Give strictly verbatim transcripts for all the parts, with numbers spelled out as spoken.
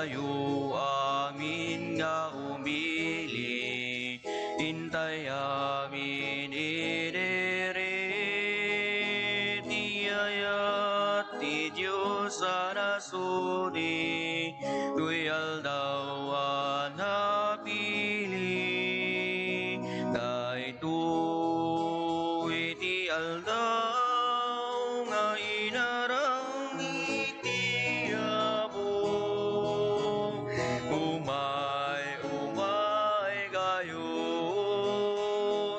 Tayo amin nga umili, intay amin idiri ti ayat ti Dios a nasudi, toy aldaw a napili. Daytoy ti aldaw nga inaramid ti Apo. Umay, umay kayo,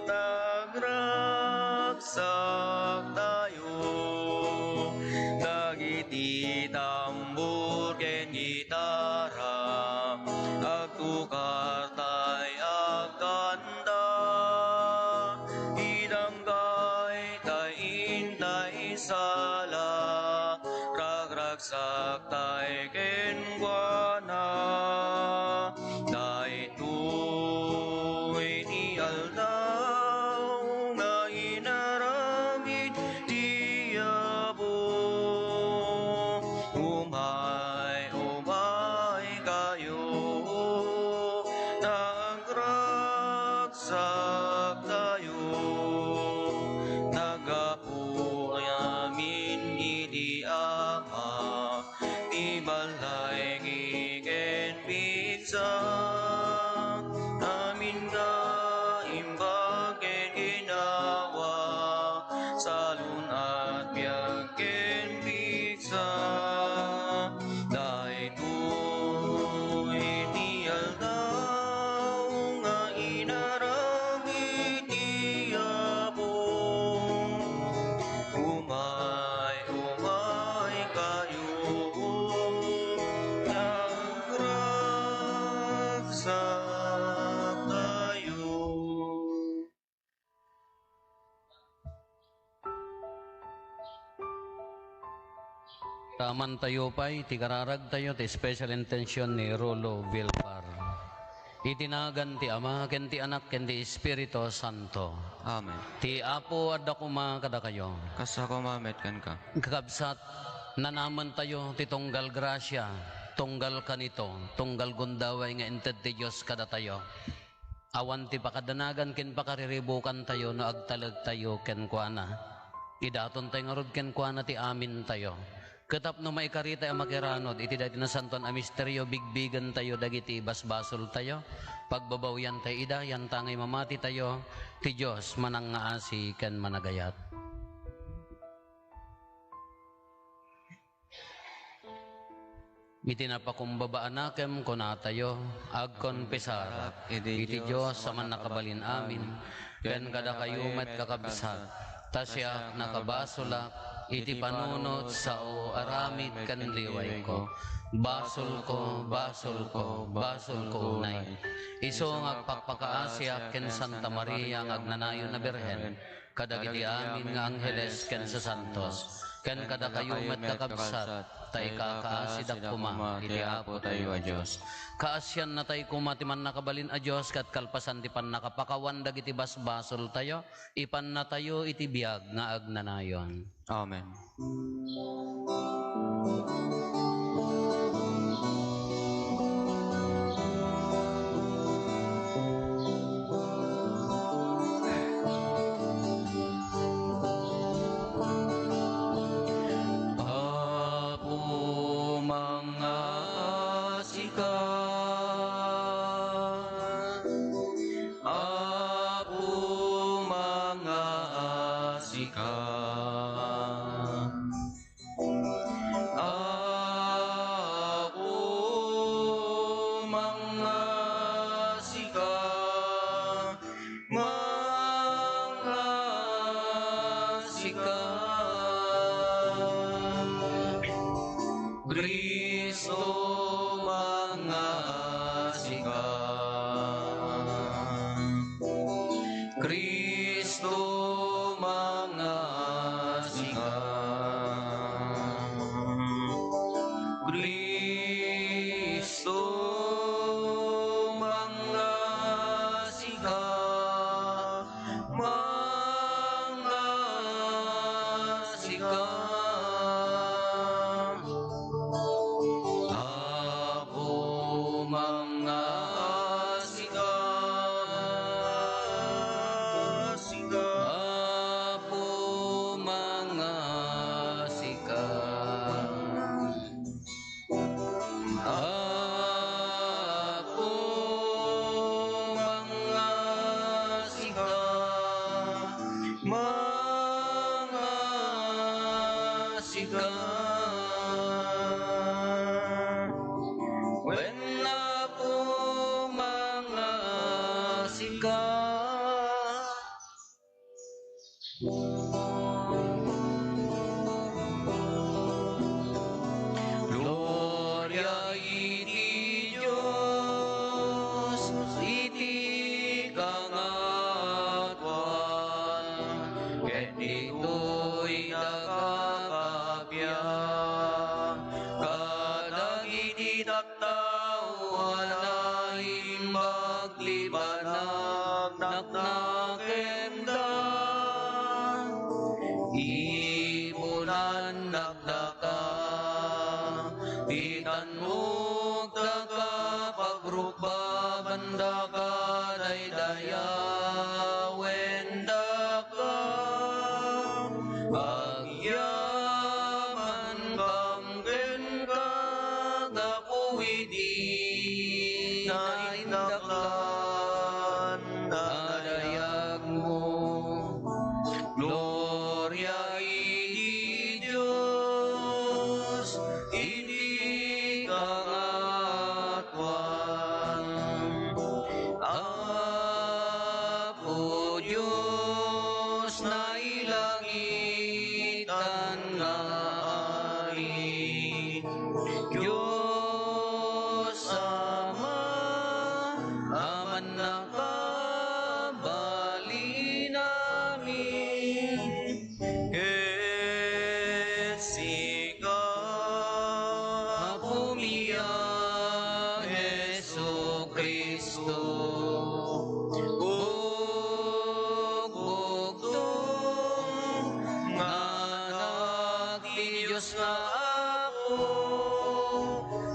ta agragsak tayo. Dagiti tambor ken gitara, agtukar tay agkanta. Idanggay tay intay isala, ragragsak tay kenkuana. Daytoy ti aldaw nga inaramid ti Apo. Umay, umay kayo, ta agragsak tayo. Naggapu amin iti Ama, ti balay ken pigsa, amin nga imbag ken ginawa, salun-at biag ken pigsa. Daytoy ti aldaw nga inaramid ti Apo. Umay, umay kayo, agragsak tayo. Amantayo pay ti kararagtayo ti special intention ni Rolo Villar. Iti nagan ti Ama, ken ti Anak, ken ti Espiritu Santo. Amen. Ti Apo adda koma kadakayo. Kasta koma met kenka. Kakabsat, nanamentayo ti tunggal grasia, tunggal kanito, tunggal gundaway nga inted ti Dios kadatayo. Awan ti pakadanagan ken pakariribukantayo no agtalektayo kenkuana. Idatontayo ngarud kenkuana ti amintayo. Ket tapno maikaritayo a makiranod iti daytoy nasantoan a misterio, bigbigentayo dagiti basbasoltayo, pagbabawiantayo ida, yantangay mamatitayo, ti Dios manangngaasi ken managayat. Iti napakumbaba a nakem, kunatayo, agkonfesarak iti Dios a Mannakabalin-amin, ken kadakayo met, kakabsat, ta siak, nakabasolak iti panunot, sao, aramid ken liwayko. Basolko, basolko, basolko unay. Isu nga agpakpakaasiak ken Santa Maria nga agnanayon a Birhen, kadagiti amin nga angheles ken sasantos, ken kadakayo met, kakabsat, ta ikakaasidak koma iti Apotayo a Dios. Kaasiannatay koma ti Mannakabalin a Dios ket kalpasan ti pannakapakawan dagiti basbasoltayo, ipannatayo iti biag nga agnanayon. Amen. Apo, mangngaasika. Apo, mangngaasika. Apo, mangngaasika, mangngaasika. Cristo, mangngaasika. ka. Gloria iti Dios iti kangatoan, ket ditoy dagiti kappia kadagiti tattao a naimbag ti panagnagnakenda. Ipunannak daka, ti tannogdaka, pagrukbabandaka, daydayawendaka, agyamankam kenka, gapu iti naindaklan a dayagmo. Gloria iti Dios iti kangatoan. Apo Dios, nailangitan nga Ari, Dios Ama, Amanna kabalinami, ket sika, Apomi a Jesu-Cristo, bukbukto nga Anak ti Dios nga Apo,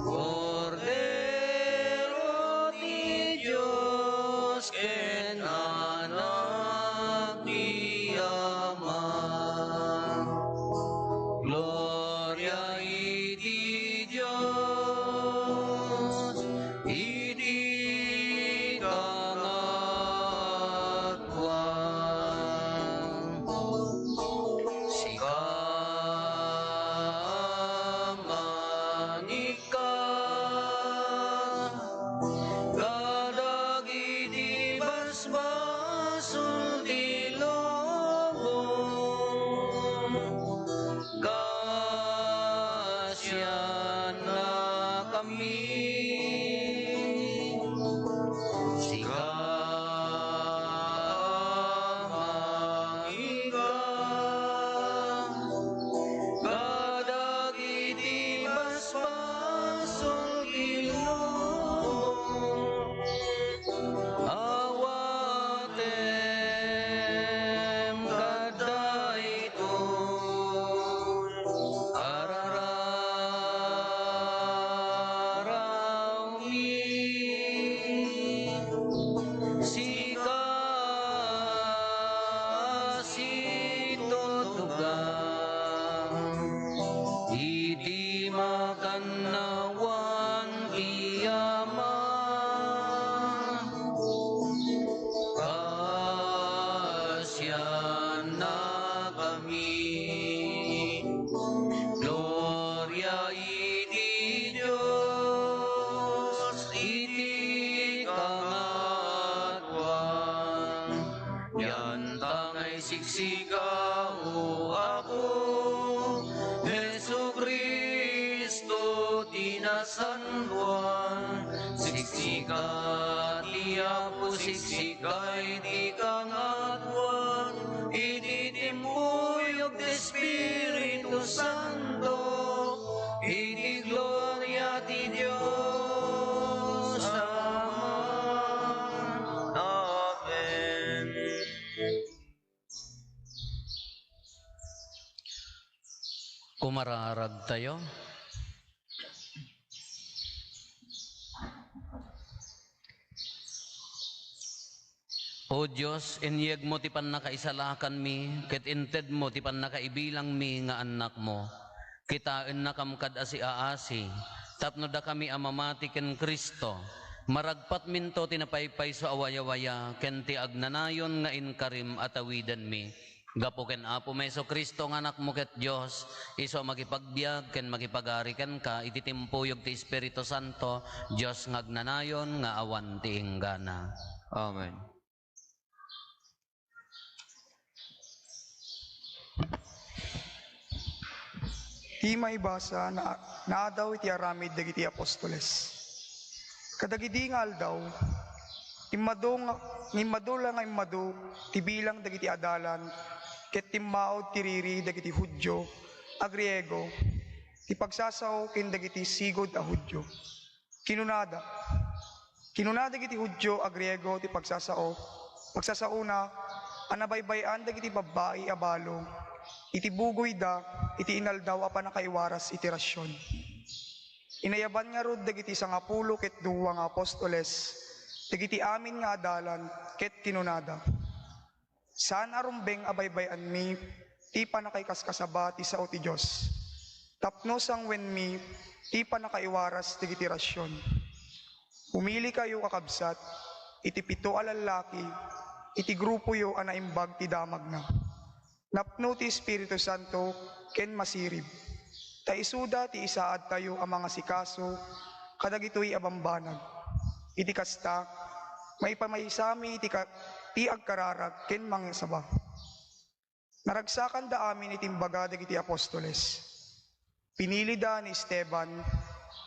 Kordero ti Dios ken Anak ti Ama. Gloria iti Dios iti kangatoan. Sika, Ama, nga kadagiti basbasol ti lubong, kasiannakami. Sika, Ama, nga kadagiti basbasol ti lubong, awatem kadaytoy a rararawmi. Sika a situtugan iti makannawan ti Ama, kasiannakami. Gloria iti Dios iti kangatoan. Dianta nga isiksika, O Apo, Jesu-Cristo ti nasantoan. Siksika ti Apo, siksika iti kangatoan, iti timpuyog ti Espiritu Santo, iti gloria ti Dios Ama. Amen. Kumararagtayo. O Dios, inyegmo ti pannakaisalakanmi, ket intedmo ti pannakaibilangmi nga annakmo. Kitaennakam kad asiaasi, tapno dakami a mamati ken Cristo, maragpatminto ti napaypayso a wayawaya ken ti agnanayon nga inkarim a tawidenmi. Gapu ken Apomi Jesu-Cristo nga Anakmo ket Dios, isu a makipagbiag ken makipagari kenka iti timpuyog ti Espiritu Santo, Dios nga agnanayon nga awan ti inggana. Amen. Ti maibasa na, naadaw iti aramid dagiti apostoles. Kadagidi nga aldaw, immadu nga, immadu la nga immadu ti bilang dagiti adalan ket timmaud ti riri dagiti Judio a Griego ti pagsasao ken dagiti sigud a Judio. Kinunada, kinuna dagiti Judio a Griego ti pagsasao, pagsasaona a nabaybay-an dagiti babbai a balo iti bugoyda iti inaldaw a pannakaiwaras iti rasion. Inayaban ngarud dagiti sangapulo ket dua nga apostoles dagiti amin nga adalan ket kinunada, "Saan a rumbeng a baybay-anmi ti pannakaikaskasaba ti sao ti Dios, tapno sangwenmi ti pannakaiwaras dagiti rasion. Pumilikayo, kakabsat, iti pito a lallaki iti grupoyo a naimbag ti damagna. Napno ti Espiritu Santo ken masirib. Ta isuda ti isaadtayo a mangasikaso kadagitoy a bambanag. Iti kasta, maipamaysami iti ka-, ti agkararag ken mangisaba." Naragsakanda amin iti imbaga dagiti apostoles. Pinilida ni Esteban,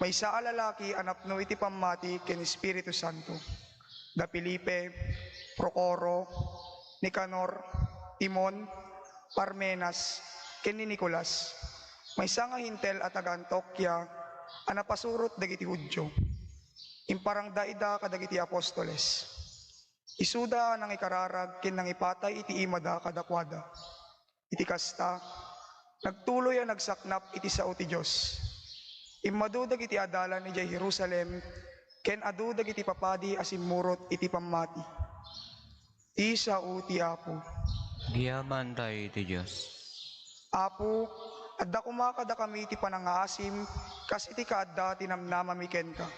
maysa a lalaki a napno iti pammati ken Espiritu Santo, da Felipe, Procoro, Nicanor, Timon, Parmenas, ken ni Nicolas, maysa nga Hentil a taga-Antiokia a napasurot dagiti Judio. Imparangda ida kadagiti apostoles. Isuda a nangikararag ken nangipatay iti imada kadakuada. Iti kasta, nagtuloy a nagsaknap iti sao ti Dios. Immadu dagiti adalan idiay Jerusalem ken adu dagiti papadi a simmurot iti pammati. Ti sao ti Apo. Agyamankami iti Dios. Apo, adda koma kadakami ti panangaasim kas iti kaadda ti namnamami kenka.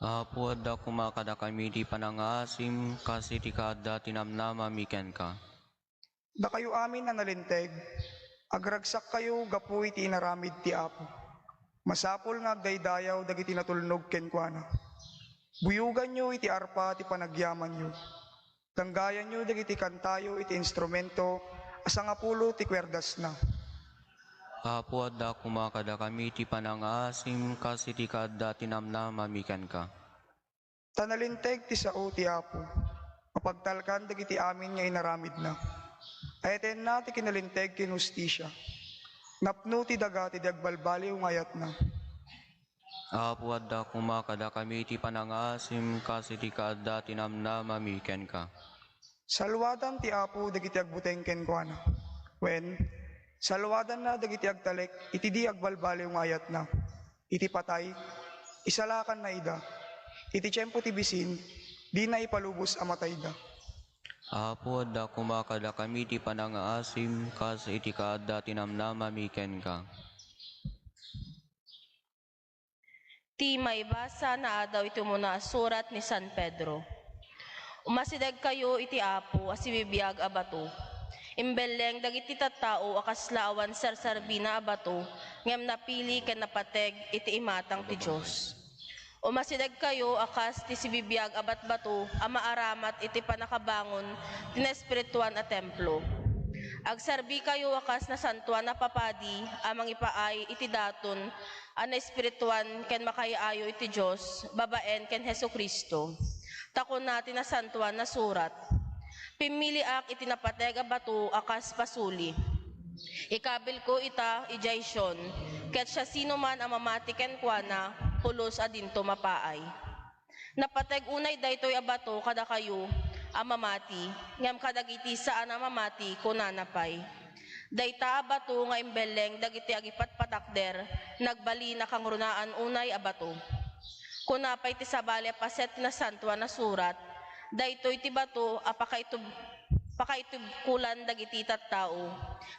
Apo, adda koma kadakami ti panangaasim kas iti kaadda ti namnamami kenka. Dakayo amin a nalinteg, agragsakkayo gapu iti inaramid ti Apo. Masapul nga agdaydayaw dagiti natulnog kenkuana. Buyoganyo iti arpa ti panagyamanyo. Tanggayanyo dagiti kantayo iti instrumento a sangapulo ti kuerdasna. Apo, adda koma kadakami ti panangaasim kas iti kaadda ti namnamami kenka. Ta nalinteg ti sao ti Apo, mapagtalkan dagiti amin nga inaramidna. Ayatenna ti kinalinteg ken hustisia. Napno ti daga ti di agbalbaliw nga ayatna. Apo, adda koma kadakami ti panangaasim kas iti kaadda ti namnamami kenka. Saluadan ti Apo dagiti agbuteng kenkuana. Wen, saluadanna dagiti agtalek iti di agbalbaliw nga ayatna. Iti patay, isalakanna ida. Iti tiempo ti bisin, dina ipalubos a matayda. Apo, adda koma kadakami ti panangaasim kas iti kaadda ti namnamami kenka. Ti maibasa naadaw iti umuna a surat ni San Pedro. Umasidegkayo iti Apo a sibibiag a bato. Imbelleng dagiti tattao a kasla awan sersarbina a bato, ngem napili ken napateg iti imatang ti Dios. Umasidegkayo a kas ti sibibiag a batbato a maaramat iti pannakabangon ti naespirituan a templo. Agsarbikayo a kas nasantoan a papadi a mangipaay iti daton a naespirituan ken makaiayo iti Dios babaen ken Jesu-Cristo. Ta kuna ti Nasantoan a Surat, "Pimmiliak iti napateg a bato a kas pasuli. Ikabilko ita idiay Sion, ket siasinoman a mamati kenkuana, pulos a dinto mapaay." Napateg unay daytoy a bato kadakayo a mamati, ngem kadagiti saan a mamati, kunana pay, "Dayta a bato nga imbelleng dagiti agipatpatakder, nagbalin a kangrunaan unay a bato." Kuna pay ti sabali a paset ti Nasantoan a Surat, "Daytoy ti bato a pakaitub-, pakaitubkolan dagiti tattao,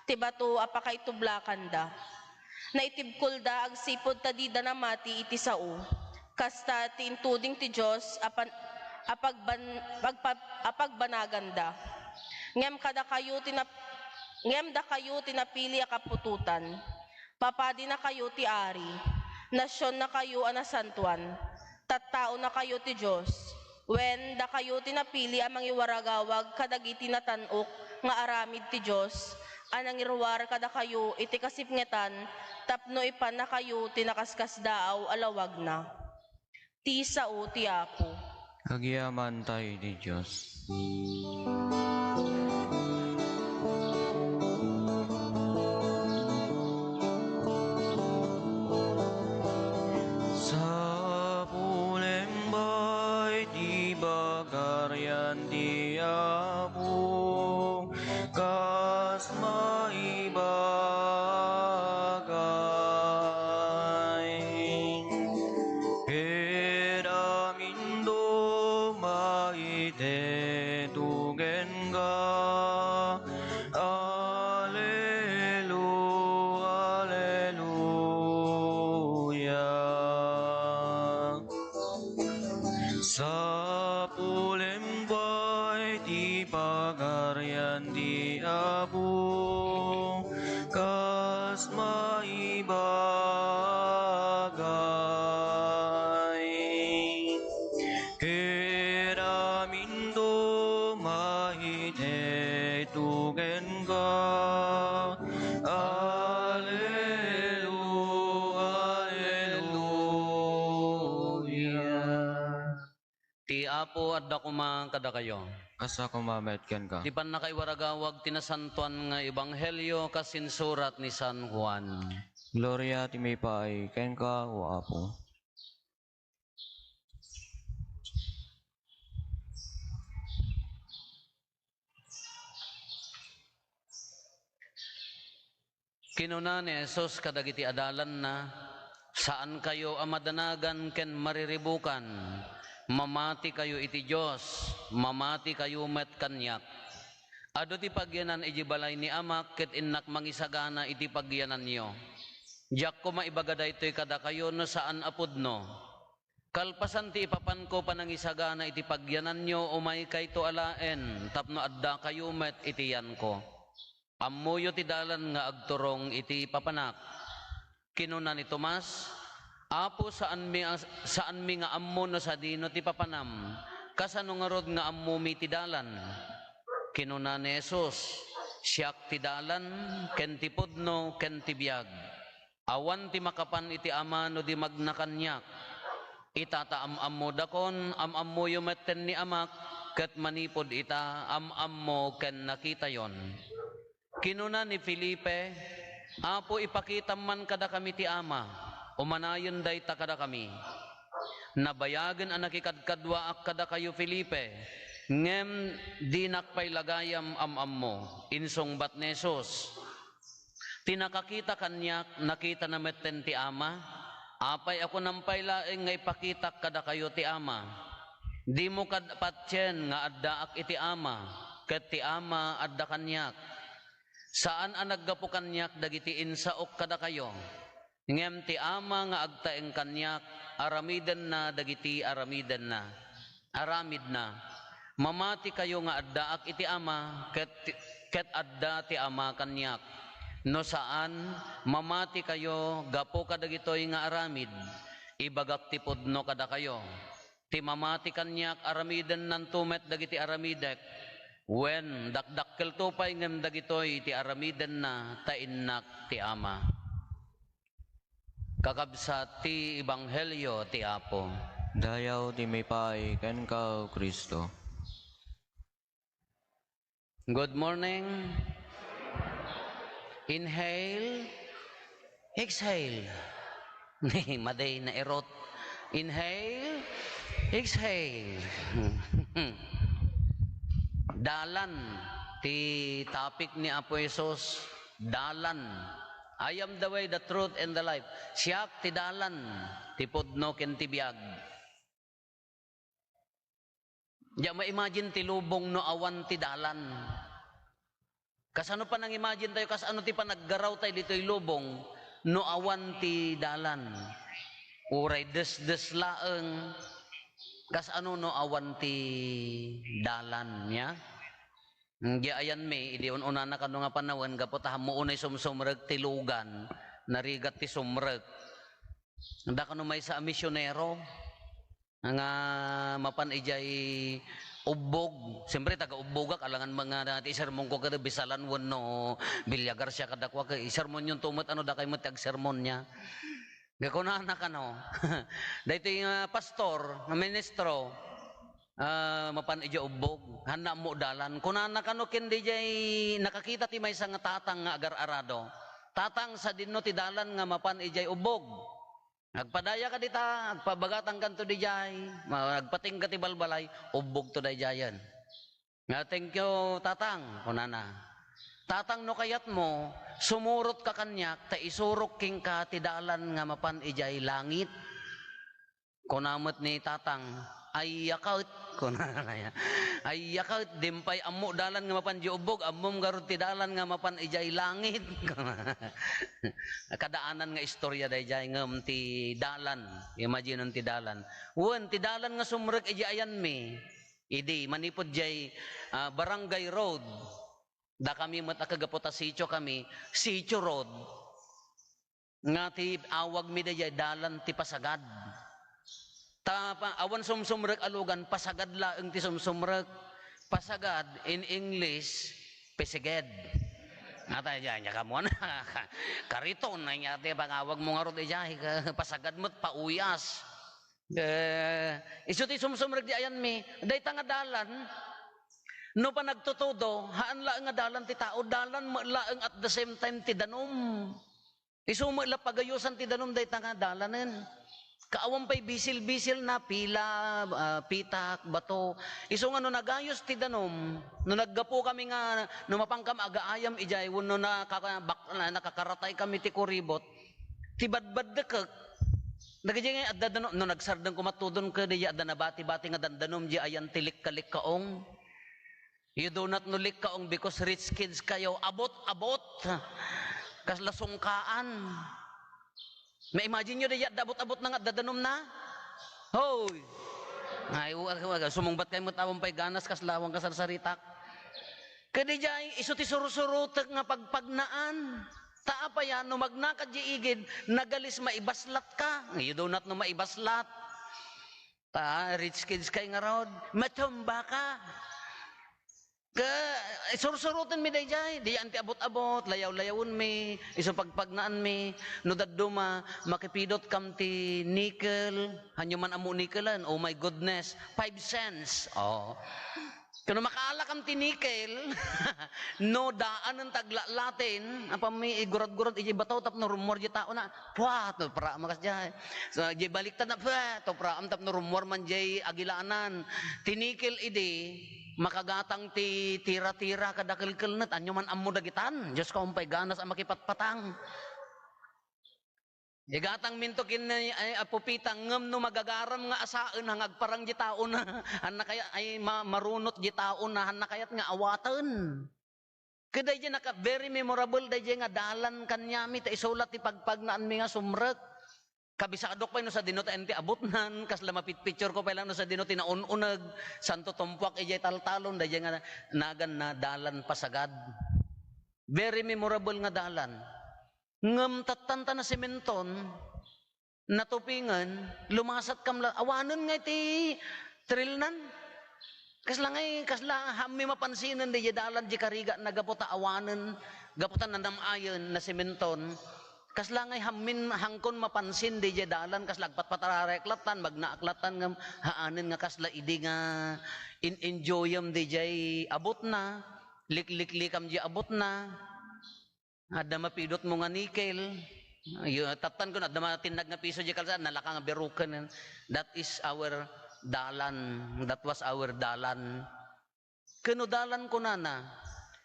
ti bato a pakaitublakanda." Naitibkolda agsipud ta dida namati iti sao. Kasta ti intuding ti Dios a pan-, a pagban-, pagpa-, a pagbanaganda. Ngem kadakayo ti nap-, ngem dakayo ti napili a kaputotan. Papadinakayo ti ari. Nasionnakayo a nasantoan. Tattaonakayo ti Dios. Wen, dakayo ti napili a mangiwaragawag kadagiti natan-ok nga aramid ti Dios, a nangiruar kadakayo iti kasipngetan tapno ipannakayo ti nakaskasdaaw a lawagna. Ti sao ti Apo. Agyamankay ti Dios. Sapulem bay ti pagarian ti Apo, kas maibagay. Ket aminto maiteto kenka. Alelu-, Aleluya. Sapulem bay ti pagarian ti Apo, kas maibagay. Ket aminto maiteto kenka. Alelu-, Aleluya. Ti Apo adda koma kadakayo. Kasta koma met kenka. Ti pannakaiwaragawag ti nasantoan nga ebanghelio kas insurat ni San Juan. Gloria ti maipaay kenka, O Apo. Kinuna ni Jesus kadagiti adalanna, "Saankayo a madanagan ken mariribukan. Mamatikayo iti Dios, mamatikayo met kaniak. Adu ti pagyanan idiay balay ni Amak ket innak mangisagana iti pagyananyo. Diak koma ibaga daytoy kadakayo no saan a pudno. Kalpasan ti ipapanko panangisagana iti pagyananyo, umaykayto alaen tapno addakayo met iti yanko. Ammoyo ti dalan nga agturong iti papanak." Kinuna ni Tomas, "Apo, saanmi a, saanmi nga ammo no sadino ti papanam. Kasano ngarud nga ammomi ti dalan?" Kinuna ni Jesus, "Siak ti dalan, ken ti pudno, ken ti biag. Awan ti makapan iti Ama no di magna kaniak. Ita ta am-ammodakon, am-ammoyo metten ni Amak, ket manipud ita, am-ammo ken nakitayon." Kinuna ni Felipe, "Apo, ipakitam man kadakami ti Ama, umanayon dayta kadakami." "Nabayagen a nakikadkaduaak kadakayo, Felipe, ngem dinak pay la gayam am-ammo," insungbat ni Jesus. "Ti nakakita kaniak, nakitana metten ti Ama. Apay a kunam pay laeng nga ipakitak kadakayo ti Ama? Dimo kad-, patien nga addaak iti Ama, ket ti Ama adda kaniak. Saan a naggapu kaniak dagiti insaok kadakayo, ngem ti Ama nga agtaeng kaniak, aramidenna dagiti aramidenna, aramidna. Mamatikayo nga addaak iti Ama, ket, ket adda ti Ama kaniak. No saan, mamatikayo gapu kadagitoy nga aramid. Ibagak ti pudno kadakayo. Ti mamati kaniak, aramidennanto met dagiti aramidek. Wen, dakdakkelto pay ngem dagitoy ti aramidenna ta innak ti Ama." Kakabsat, ti ebanghelio ti Apo. Dayaw ti maipaay kenka, O Cristo. Good morning. Inhale, exhale. Madi na erot. Inhale, exhale. Dalan ti topic ni Apo Jesus, dalan. "I am the way, the truth, and the life." Siak ti dalan, ti pudno, ken ti biag. Diak ma-imagine ti lubong no awan ti dalan. Kasano panang-imagine tayo, kasano ti panaggarawtayo ditoy lubong no awan ti dalan? Uray desdes laeng, kasano no awan ti dalan, nia? Ngem ayanmi, idi un-unana kano nga panawen, gapu ta ammo unay sumsumrek ti lugan, narigat ti sumrek. Adda kano maysa a misionero. nga mapan idiay Ubbog. Siyempre, taga-Ubbogak, alangan nga ti sermonko kada Bisalan wenno Villagarcia kadakuak, eh, sermonyonto met ano, dakay met ti agsermonia. Kunana kano, daytoy nga pastor, nga ministro, ah, mapan idiay Ubbog, hanna ammo dalan. Kunana kano ken diay nakakita ti maysa nga tatang nga agar-arado, "Tatang, sadinno ti dalan nga mapan idiay Ubbog?" Agpadayaka dita, agpabagatangkanto didiay, ma-, agpatingga ti balbalay, Ubbogto daydiayen. Nga, "Thank you, Tatang," kunana. "Tatang, no kayatmo, sumurotka kaniak ta isurok kenka ti dalan nga mapan idiay langit." Kuna met ni Tatang, "Ayya ket," kunana, "ayya ket, dimpay ammo dalan nga mapan idiay Ubbog, ammom garud ti dalan nga mapan idiay langit." Kadaanan nga istorya daydiay ngem ti dalan, imagine ti dalan. Wen, ti dalan nga sumrek idiay ayanmi, idi manipud diay, ah, Barangay Road, dakami met a kagapu ta sitio kami, Sitio Road. Nga ti awagmi daydiay dalan ti pasagad. Ta pa-, awan sumsumrek a lugan, pasagad laeng ti sumsumrek. Pasagad, in English, pisagad. Ata, diay, nya, kamuan. Kariton, nya, ti pangawagmo ngarud, diay, ka-, pasagad met, pauyas. Eh, isu ti sumsumrek di ayanmi, dayta nga dalan, no panagtutudo, haan laeng nga dalan ti tao, dalan met laeng at the same time ti danum. Isu met la pagayusan ti danum dayta nga dalanen. Kaawan pay bisil-bisil na, pila, ah, pitak, bato. Isu nga no nagayus ti danum, no naggapu kami nga, no mapan kami agaayam idiay, wenno nakaka-, bak-, na-, nakakaratay kami ti kuribot, ti badbaddekek, dagiti nga adda danum, no nagsardeng koma tudon ket diay adda nabati-bati nga dandanum, diay ayan ti likka-likkaong. You do not know likkaong because rich kids kayo. Abot-abot. Kasla sungkaan. Ma-imagine nyo, diay adda abot-abot na nga, dadanum na. Hoy! Ay, wa-, wa-, sumungbat kayo, matawan pa'y ganas, kasla, awan kasarsaritak. Kadi diay, isu ti sursurutek nga pagpagnaan. Ta apay a, no magnaka diay igid, nagalis maibaslat ka. You do not know maibaslat. Ta, rich kids kay ngarud, matumba ka. Ka, eh, sursurutenmi daydiay, diay ti abot-abot, layaw-layawenmi, isu pagpagnaanmi, no dadduma, makipidotkam ti nickel, hanyo man ammo nickelen, oh my goodness, five cents. Oh. Kano makaalakam ti nickel, no daanen ta aglatlaten, apammi igurad-gurad iti bato tapno rummuar diay taona. Pua, tupraam kas diay. So, diay baliktad na, pua, tupraam tapno rummuar man diay agilanan. Ti nickel idi, makagatang ti tira-tira kada kelkelnet. Anyo man ammo dagitan. Diyos ko, umpay ganas a makipatpatang. Igatang minto ken ni, ay, Apo Pita, ngem no magagaram nga asaen, nga agparang diay taona, hanna kayat, ay, ma-, marunot diay taona, hanna kayat nga awaten. Ket daydiay naka-, very memorable daydiay nga dalan kaniami, ta isu la ti pagpagnaanmi nga sumrek. Kabisadok pay no sadino ti ayan ti abutnan, kasla mapitpicture ko pay lang no sadino ti naun-uneg, santo tumpuak idiay taltalon, daydiay nga naganna dalan pasagad. Very memorable nga dalan. Ngem tattan ta nasementon, natupingen, lumasatkam la, awanen nga iti trailnan. Kasla ngay, kasla haanmi mapansinen diay dalan diay karigatna gapu ta awanen, gapu ta nanam-ayen, nasementon. Kasla ngay haanmin, haankon mapansin diay dalan, kasla agpatpatararak lattan, magnaak lattan, ngem haanen nga kasla idi nga in-enjoyem diay abutna, likliklikam diay abutna. Adda mapidotmo nga nickel. Yo, tattan kuno, adda matinnag nga piso diay kalsada, nalaka nga biruken. That is our dalan. That was our dalan. Ken no dalan kunana,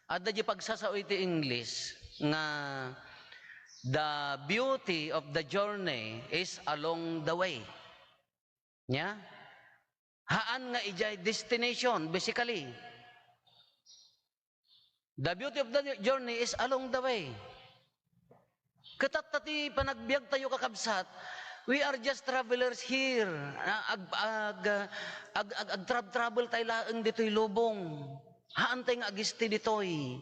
adda diay pagsasao iti English nga, "The beauty of the journey is along the way." Nya? Haan nga idiay destination, basically. The beauty of the journey is along the way. Ket tatta ti panagbiagtayo, kakabsat, we are just travelers here. Ah, ag-, ag-, ag-, ag-, agtrab-travel tayo laeng ditoy lubong. Haantay nga agisti ditoy.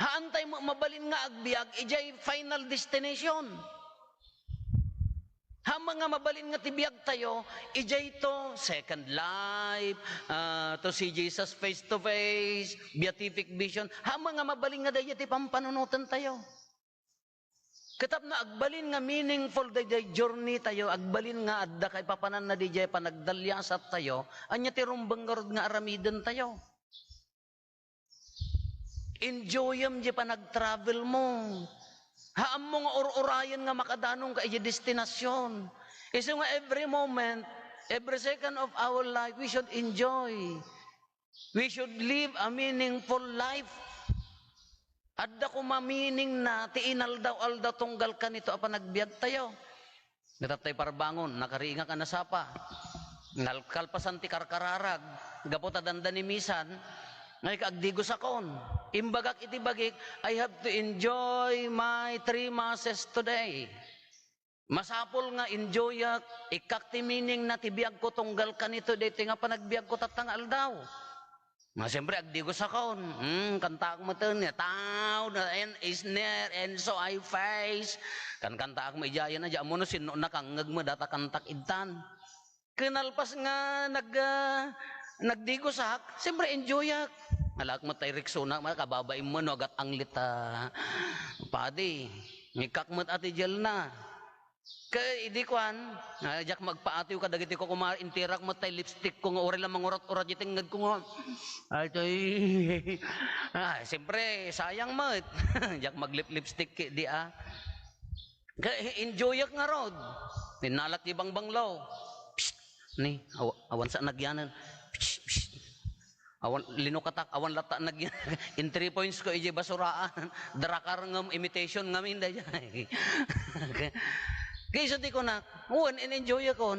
Haantay ma-, mabalin nga agbiag idiay final destination. Haan nga mabalin nga ti biagtayo, idiay to Second Life, ah, to see Jesus face to face, beatific vision. Haan nga mabalin nga daydiay ti pampanunotentayo. Ket tapno agbalin nga meaningful daydiay journey tayo, agbalin nga adda kaipapananna didiay panagdaliasattayo, ania ti rumbeng ngarud nga aramidentayo? Enjoyem diay panagtravel mo. Haanmo nga ur-urayen nga makadanongka idiay destinasyon. Isu nga every moment, every second of our life, we should enjoy. We should live a meaningful life. Adda koma meaning na ti inaldaw-aldaw tunggal kanito a panagbiagtayo. Natattay parbangon, nakariingak a nasapa. Nal-, kalpasan ti karkararag, gapu ta dandani misan, nga ika agdigosakon. Imbagak iti bagik, "I have to enjoy my three masses today." Masapul nga enjoyak, ikkak ti meaning na ti biagko tunggal kanito, daytoy nga panagbiagko tatta nga aldaw. Nga, siyempre, agdigosakon. Hmm, kantaak met, ni tao, na, and is near, and so I face. Kan kantaak met, idiayen, adia, ammo no sinno nakangngeg met, data kantak idtan. Kinalpas nga nag-, ah, nagdigosak, siyempre, enjoyak. Alak met tay Rexona, ma-, kababain mo, no, agat anglit, ah, padi. Ikkak met, Ate Jelna. Ket idi kuan, ah, diak magpaatiw kadagiti kukumare, intirak met tay lipstick ko nga uray la mangurat-urat iti tengnged ko nga, ay, tay, ah, siyempre, sayang met. Diak maglip-lipstick ket di, ah. Ket enjoyak ngarud. Innalak ti bangbanglo. Psst! Ni, aw-, awan sa nagyanan. Psst, psst. Awan, linukatak, awan latta nagyan. In three points ko, idiay basuraan. Drakar ngem imitation ngamin, daydiay. Kaysa ti kunak, wen, in-enjoyakon.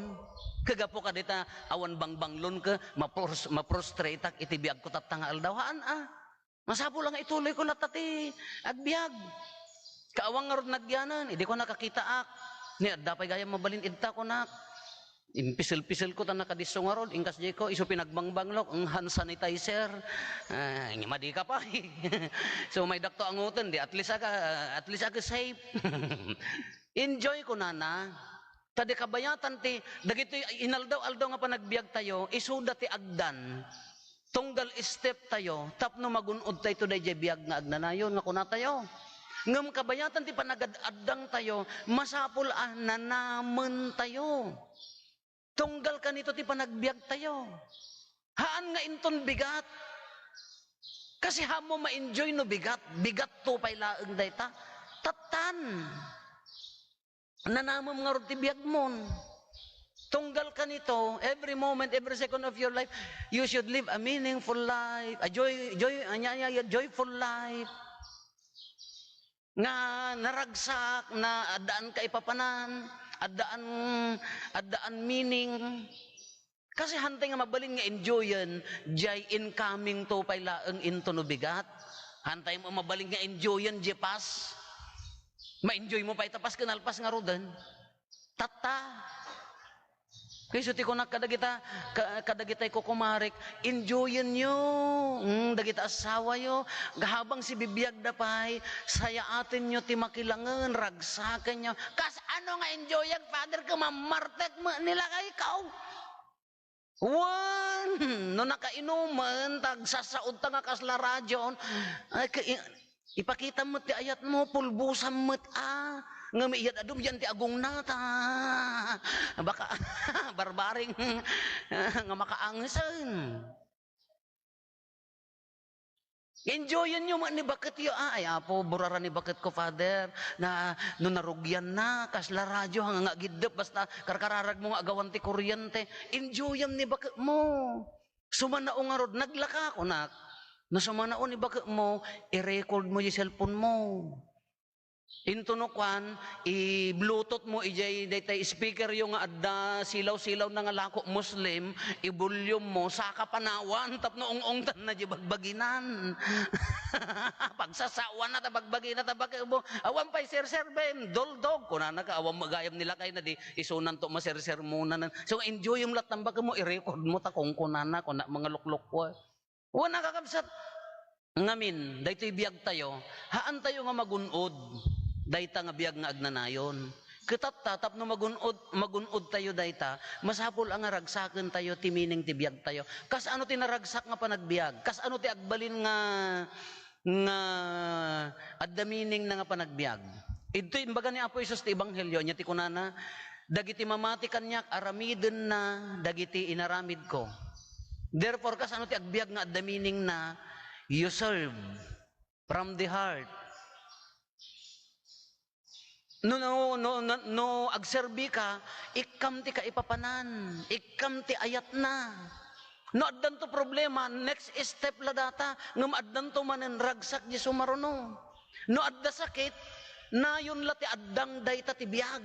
Kagapu kadita, awan bangbanglon ke, mapros-, maprostrateak iti biagko tatta nga aldaw. Haan, ah. Masapul nga ituloy ko latta ti agbiag. Kaawan ngarud nagyanan, idi ko nakakitaak. Ni adda pay gayam mabalin idta, kunak. Impisel-pisel ko ta nakadisso ngarud, inkas diay ko, isu pinagbangbanglo, ang hand sanitizer. Ah, nya madi ka pay. So, may dakto angoten, di at least aga, at least aga safe. Enjoy ko nana. Ta di kabayatan ti, dagitoy inaldaw-aldaw nga panagbiag tayo, isuda ti agdan. Tunggal step tayo, tapno magun-od tayo daydiay biag nga agnanayon, nga kuna tayo. Ngem kabayatan ti panagad-addang tayo, masapul a nanamen tayo. Tunggal kanito ti panagbiag tayo. Haan nga inton bigat. Kasi haanmo ma-enjoy no bigat. Bigat to pay laeng dayta. Tattan. Nanamem ngarud ti biagmon. Tunggal kanito, every moment, every second of your life, you should live a meaningful life, a joy, joy, anya, anya, anya, joyful life. Nga naragsak, na addaan kaipapanan, addaan, addaan meaning. Kasi hantay nga mabalin nga enjoyen, jay incoming to pay laeng into no bigat. Hantay mo mabalin nga enjoyen, jay pass. Ma-enjoy mo pay ta pass ken nalpas ngaruden. Tatta. Kayso ti kunak kadagita, ka-, kadagitay kukumarek, enjoyen yo, mm, dagita asawa yo, habang sibibiagda pay, sayaaten yo ti makilangen, ragsaken yo. Kas ano nga enjoyek, Father, ken mammartek met ni lakayko. Wen, no nakainumen, ta agsassaodta nga kasla radyo, ay, ka-, i-, ipakitam met ti ayatmo, pulbosam met, a. Ngem iyat adum yan ti agungna, ta. Baka, barbaring, nga makaangesen. Enjoyen yo met ni baket yo, a. Ay, Apo, burara ni baket ko, Father, na no narugianna, kasla radyo, nga, nga agiddep, basta karkararag mo nga agawan ti kuryente. Enjoyam ni baket mo. Sumanao ngarud, naglaka, kunak. No sumanao ni baket mo, i-record mo di cellphone mo. Into no kuan, i-Bluetooth mo idiay daytay speaker yo nga adda silaw-silaw na nga lako Muslim, i-volume mo, saka panawan tapno ung-ungtanna di bagbaginan. Pagsasawan na ta bagbagina ta bakit mo, awan pay serserbem, doldog, kunana ka, awan magayam ni lakay na di, isunanto masersermonan. So, enjoyem lattan bakit mo, i-record mo ta kung kunana, kuna mga luklukwa. Wen, kakabsat, ngamin, daytoy biag tayo, haan tayo nga magun-od dayta nga biag nga agnanayon. Ket tatta, tapno magun-od, magun-od tayo dayta, masapul a nga ragsaken tayo ti meaning ti biag tayo. Kas ano ti naragsak nga panagbiag? Kas ano ti agbalin nga, nga adda meaning na nga panagbiag? Idto imbaga ni Apo Jesus ti Ebanghelio, ania ti kunana, "Dagiti mamati kaniak, aramidenna dagiti inaramidko." Therefore, kas ano ti agbiag nga adda meaning na, you serve from the heart. No, no, no, no, no agserbi ka, ikkam ti kaipapanan, ikkam ti ayatna. No addanto problema, next step la data, ngem addanto manen ragsak diay sumaruno. No adda sakit, nayon la ti addang dayta ti biag.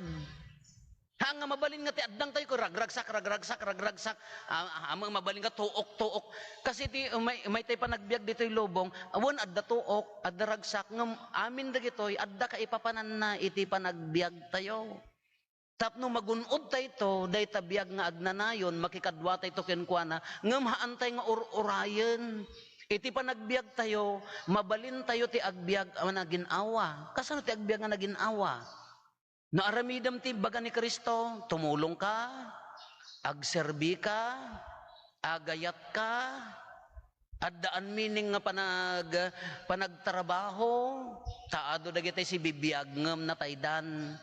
Ha, nga mabalin nga ti addang tayo, ragragsak, ragragsak, ragragsak. Ah, ah, mabalin nga tuok, tuok. Kasi ti, may, may tay panagbiag ditoy lubong, awan adda tuok, adda ragsak, ngem amin dagitoy, adda kaipapananna iti panagbiag tayo. Tapno magun-od tayto, dayta biag nga agnanayon, makikadua tayto kenkuana, ngem haantay nga ur-urayen. Iti panagbiag tayo, mabalin tayo ti agbiag a nagin-awa. Kasano ti agbiag nga nagin-awa? No aramidem ti baga ni Cristo, tumulong ka, agserbi ka, agayat ka, addaan meaning nga panag-, panagtrabaho, ta adu dagiti sibibiag ngem nataydan.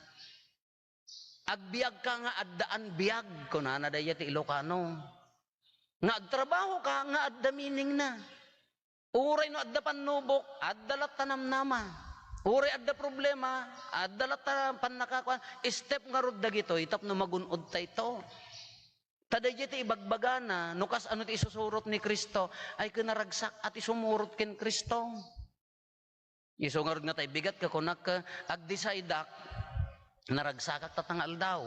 Agbiag ka nga addaan biag, kunana dayta ti Ilocano. Nga agtrabaho ka nga adda meaning na. Uray no adda pannubok, adda latta namnama. Uray adda problema, adda latta pannakakuan. Step ngarud dagitoy tapno magun-od tayto. Ta daydiay ti ibagbagana, no kas ano ti isusurot ni Cristo, ay kinaragsak a ti sumurot ken Cristo. Isu ngarud nga tay bigat ka kunak, agdesideak, naragsakak tatta nga aldaw.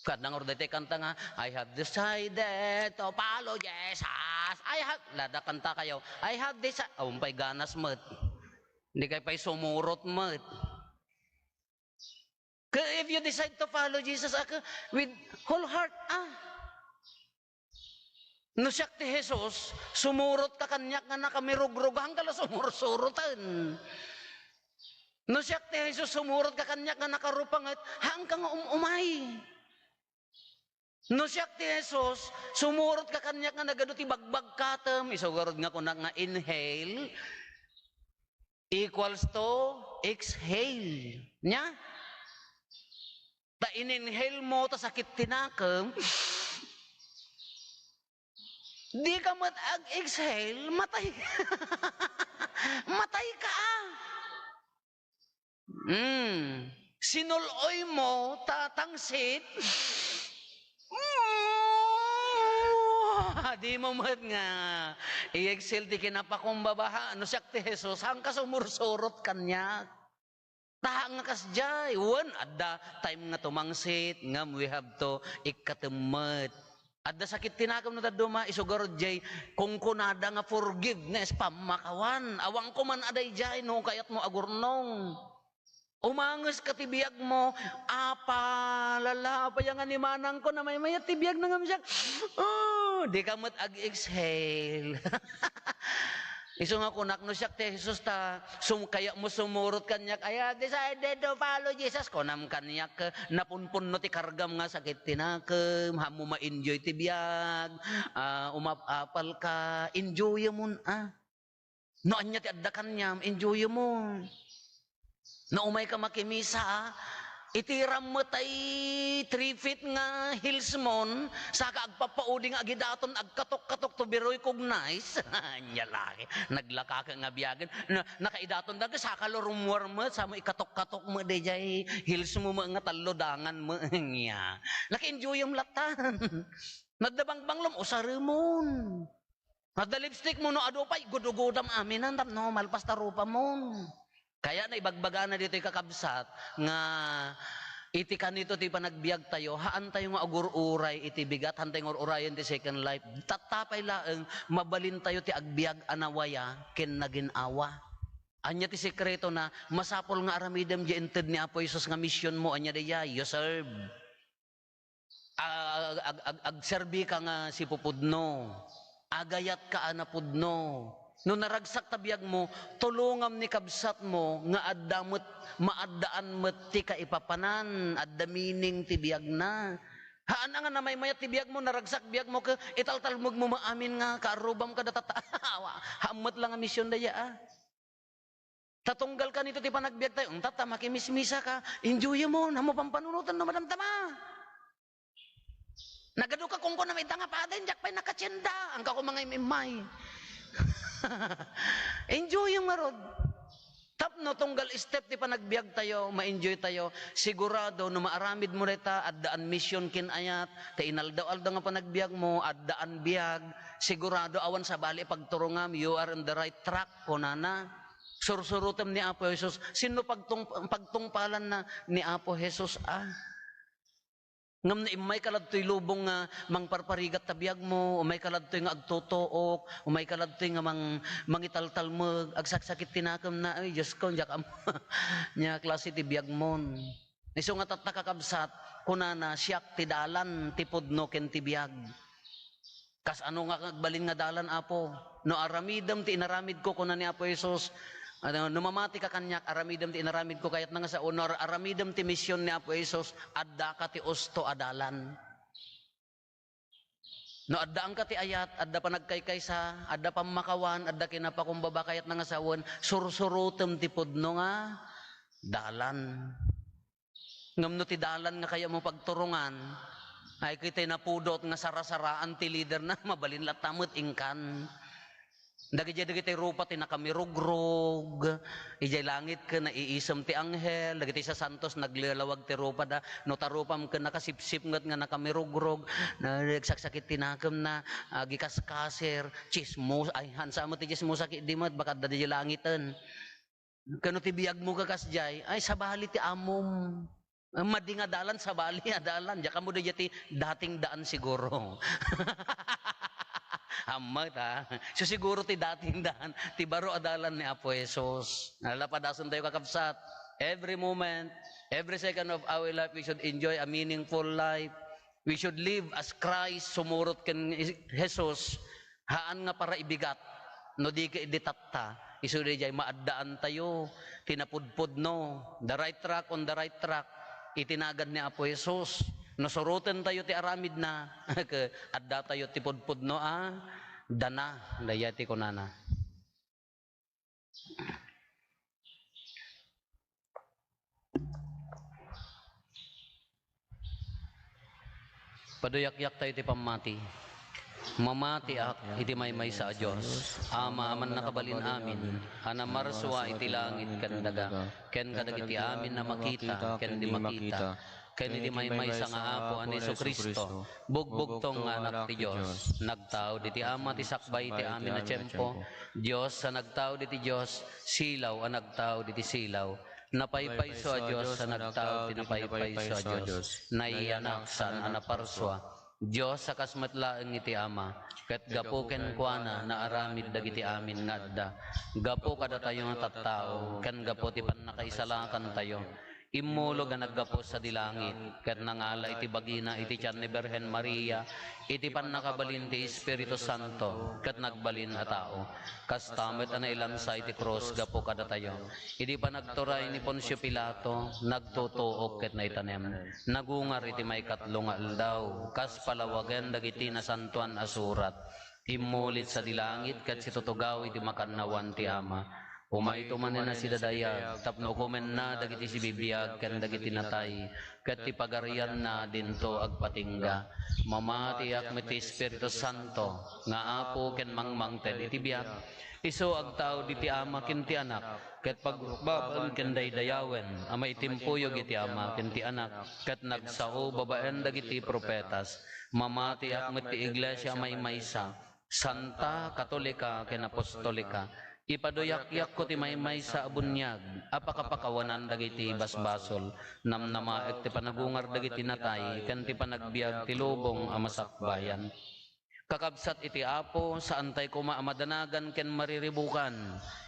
Kada ngarud daytoy kanta nga, "I have decided to follow Jesus. I have," lada kanta kayo, "I have decided," awan pay ganas met. Hindi kay pay sumurot met. Ka, if you decide to follow Jesus, aka, with whole heart, ah. No siak ti Jesus, sumurot ka kaniak nga nakamirugrug, haanka la sumursuroten. No siak ti Jesus, sumurot ka kaniak nga nakarupanget, haanka nga um-umay. No siak ti Jesus, sumurot ka kaniak nga nagadu ti bagbagkatem, isu ngarud nga kunak nga inhale, equals to exhale. Nia? Ta in-inhale mo, ta sakit ti nakem. Di ka met ag-exhale, matay. Matay ka, ah. Hmm. Sinul-oy mo, ta tangsit. Di mo met nga i-exhale ti kinapakumbaba, ha? No siak ti Jesus, haanka sumursurot kaniak. Ta nga kasdiay, wen, adda time nga tumangsit, ngem we have to ikkatem met. Adda sakit ti nakem no dadduma, isu ngarud diay kunkunada nga forgiveness, pammakawan. Awan ko man a daydiay no kayatmo agurnong. Umanges ka ti biagmo, apa, lala, pay nga ni manangko, namaymayat ti biagna ngem siak. Oh, di ka met ag-exhale. Isu nga kunak, no siak ti Jesus ta, sum-, kayatmo sumurot kaniak, "I have decided to follow Jesus," kunam kaniak, napunpunno ti kargam nga sakit ti nakem, haanmo ma-enjoy ti biag, ah, umap-apal ka, enjoyemon, ah. No ania ti adda kaniam, enjoyemon. No umay ka makimisa, ah, itiram met tay three feet nga heels mon, saka agpappaudi nga agidaton, agkatok-katok to be recognized. Ania laeng, naglaka ka nga biagen. Na, nakaidaton da, saka la rummuar met, sa mo ikatok-katok met daydiay heels mo met nga tallodangan met. Ania. Naka-enjoyem latta. Nadda bangbanglom, usaremon. Adda lipstick mo, no adu pay, gudugudam aminan, tapno malpas ta rupamon. Kaya na ibagbagana ditoy kakabsat nga iti kanito ti panagbiag tayo, haan tayo nga agur-uray iti bigat, haan tayo nga ur-urayen ti second life. Tatta pay laeng, mabalin tayo ti agbiag a nawaya ken nagin-awa. Ania ti sekreto na, masapul nga aramidem diay inted ni Apo Jesus nga mision mo, ania daydiay, you serve. Ag-, ag-, ag-, agserbi ka nga sipupudno. Agayat ka a napudno. No naragsak ta biagmo, tulongam ni kabsatmo nga adda met, maaddaan met ti kaipapanan, adda meaning ti biagna. Haan a nga namaymayat ti biagmo, naragsak biagmo, ket italtalmegmo met amin nga kaarrubam kada tatta. Awa, haan met la nga mision dayta, a. Ta tunggal kanito ti panagbiagtayo, untat ta makimismisaka, enjoyem, haan mo pampanunoten no madamdama. Nagaduka, kunkunam ita nga padi, diak pay nakatienda. Angka ko mangimmay. Enjoyem ngarud. Tapno tunggal step ti panagbiagtayo, ma-enjoy tayo. Sigurado, no maaramidmo dayta, addaan mision ken ayat, ta inaldaw-aldaw nga panagbiagmo, addaan biag. Sigurado, awan sabali pagturongam, you are on the right track, kunana. Sursurotem ni Apo Jesus. Sinno pagtung-, pagtungpalanna? Ni Apo Jesus, a. Ngem no immayka ladtoy lubong nga mangparparigat ta biagmo, umayka ladtoy nga agtutuok, umayka ladtoy nga mang-, mangitaltalmeg, agsaksakit ti nakemna, ay, Diosko, diak am-, ania klase ti biagmon. Isu nga tatta, kakabsat, kunana, siak ti dalan, ti pudno, ken ti biag. Kasano nga agbalin nga dalan, Apo? No aramidem ti inaramidko, kuna ni Apo Jesus, ano, no mamatika kaniak, aramidem ti inaramidko, kayatna nga sao, no ar-, aramidem ti mision ni Apo Jesus, addaka ti usto a dalan. No addaanka ti ayat, adda panagkaykaysa, adda pammakawan, adda kinapakumbaba, kayatna nga sawen, sursurotem ti pudno nga dalan. Ngem no ti dalan nga kayatmo pagturongan, ay, kitay napudot nga sarasaraan ti liderna, mabalin latta met inkan. Dagiti, dagiti rupa ti nakamirugrog, idiay langit ken naiisem ti anghel, dagiti sasantos naglalawag ti rupada, no ta rupam ken nakasipsipnget nga nakamirugrog, na, nagsaksakit ti nakemna, agikaskaser, tsismos-, ay, hansa met ti tsismosa ketdi met, baka adda diay langiten. Ken no ti biagmo ka kasdiay, ay, sabali ti ammom. Madi nga dalan, sabali a dalan. Diak ammo daydiay ti dating daan siguro. Ammo ta. So, siguro ti dating daan, ti baro a dalan ni Apo Jesus. Nalapadasen tayo, kakabsat. Every moment, every second of our life, we should enjoy a meaningful life. We should live as Christ, sumurot ken Jesus, haan nga para ibigat, no di ket idi tatta, isu daydiay maaddaantayo ti napudpudno, the right track on the right track, iti nagan ni Apo Jesus. No surotentayo ti aramidna, ket addatayo ti pudpudno a dana, daydiay ti kunana. Paduyakyak tayo ti pammati. Mamatiak iti maymaysa a Dios, Ama a mannakabalin amin, a namarsua iti langit ken daga, ken kadagiti amin a makita ken di makita, ken iti maymaysa nga Apo a ni Jesu-Cristo, bugbugtong nga Anak ti Dios, nagtaud iti Ama ti sakbay iti amin a tiempo, Dios a nagtaud iti Dios, silaw a nagtaud iti silaw, napaypayso a Dios a nagtaud ti napaypayso a Dios, naiyanak saan a naparsua, Dios a kas met laeng iti Ama, ket gapu kenkuana naaramid dagiti amin nga adda. Gapu kadatayo nga tattao, ken gapu ti pannakaisalakantayo, immulog a naggapu sadi langit, ket nangala iti bagina iti tian ni Birhen Maria, iti pannakabalin ti Espiritu Santo, ket nagbalin a tao. Kasta met a nailansa iti krus gapu kadatayo. Idi panagturay ni Poncio Pilato, nagtutuok ket naitanem. Nagungar iti maikatlo nga aldaw, kas palawagen dagiti Nasantoan a Surat. Immulit sadi langit ket situtugaw iti makannawan ti Ama. Umayto manen a sidadayag tapno ukomenna dagiti sibibiag ken dagiti natay, ket ti pagarianna dinto agpatingga. Mamatiak met ti Espiritu Santo nga Apo ken mangmangted iti biag. Isu agtaud iti Ama ken ti Anak, ket pagbabaen ken daydayawen a maitimpuyog iti Ama ken ti Anak, ket nagsao babaen dagiti profetas. Mamatiak met ti Iglesia a maymaysa, santa, katolika, ken apostolika. Ipaduyakyakko ti maymaysa a buniag a pakapakawanan dagiti basbasol. Namnamaek ti panagungar dagiti natay ken ti panagbiag ti lubong a masakbayan. Kakabsat iti Apo, saantay koma a madanagan ken mariribukan.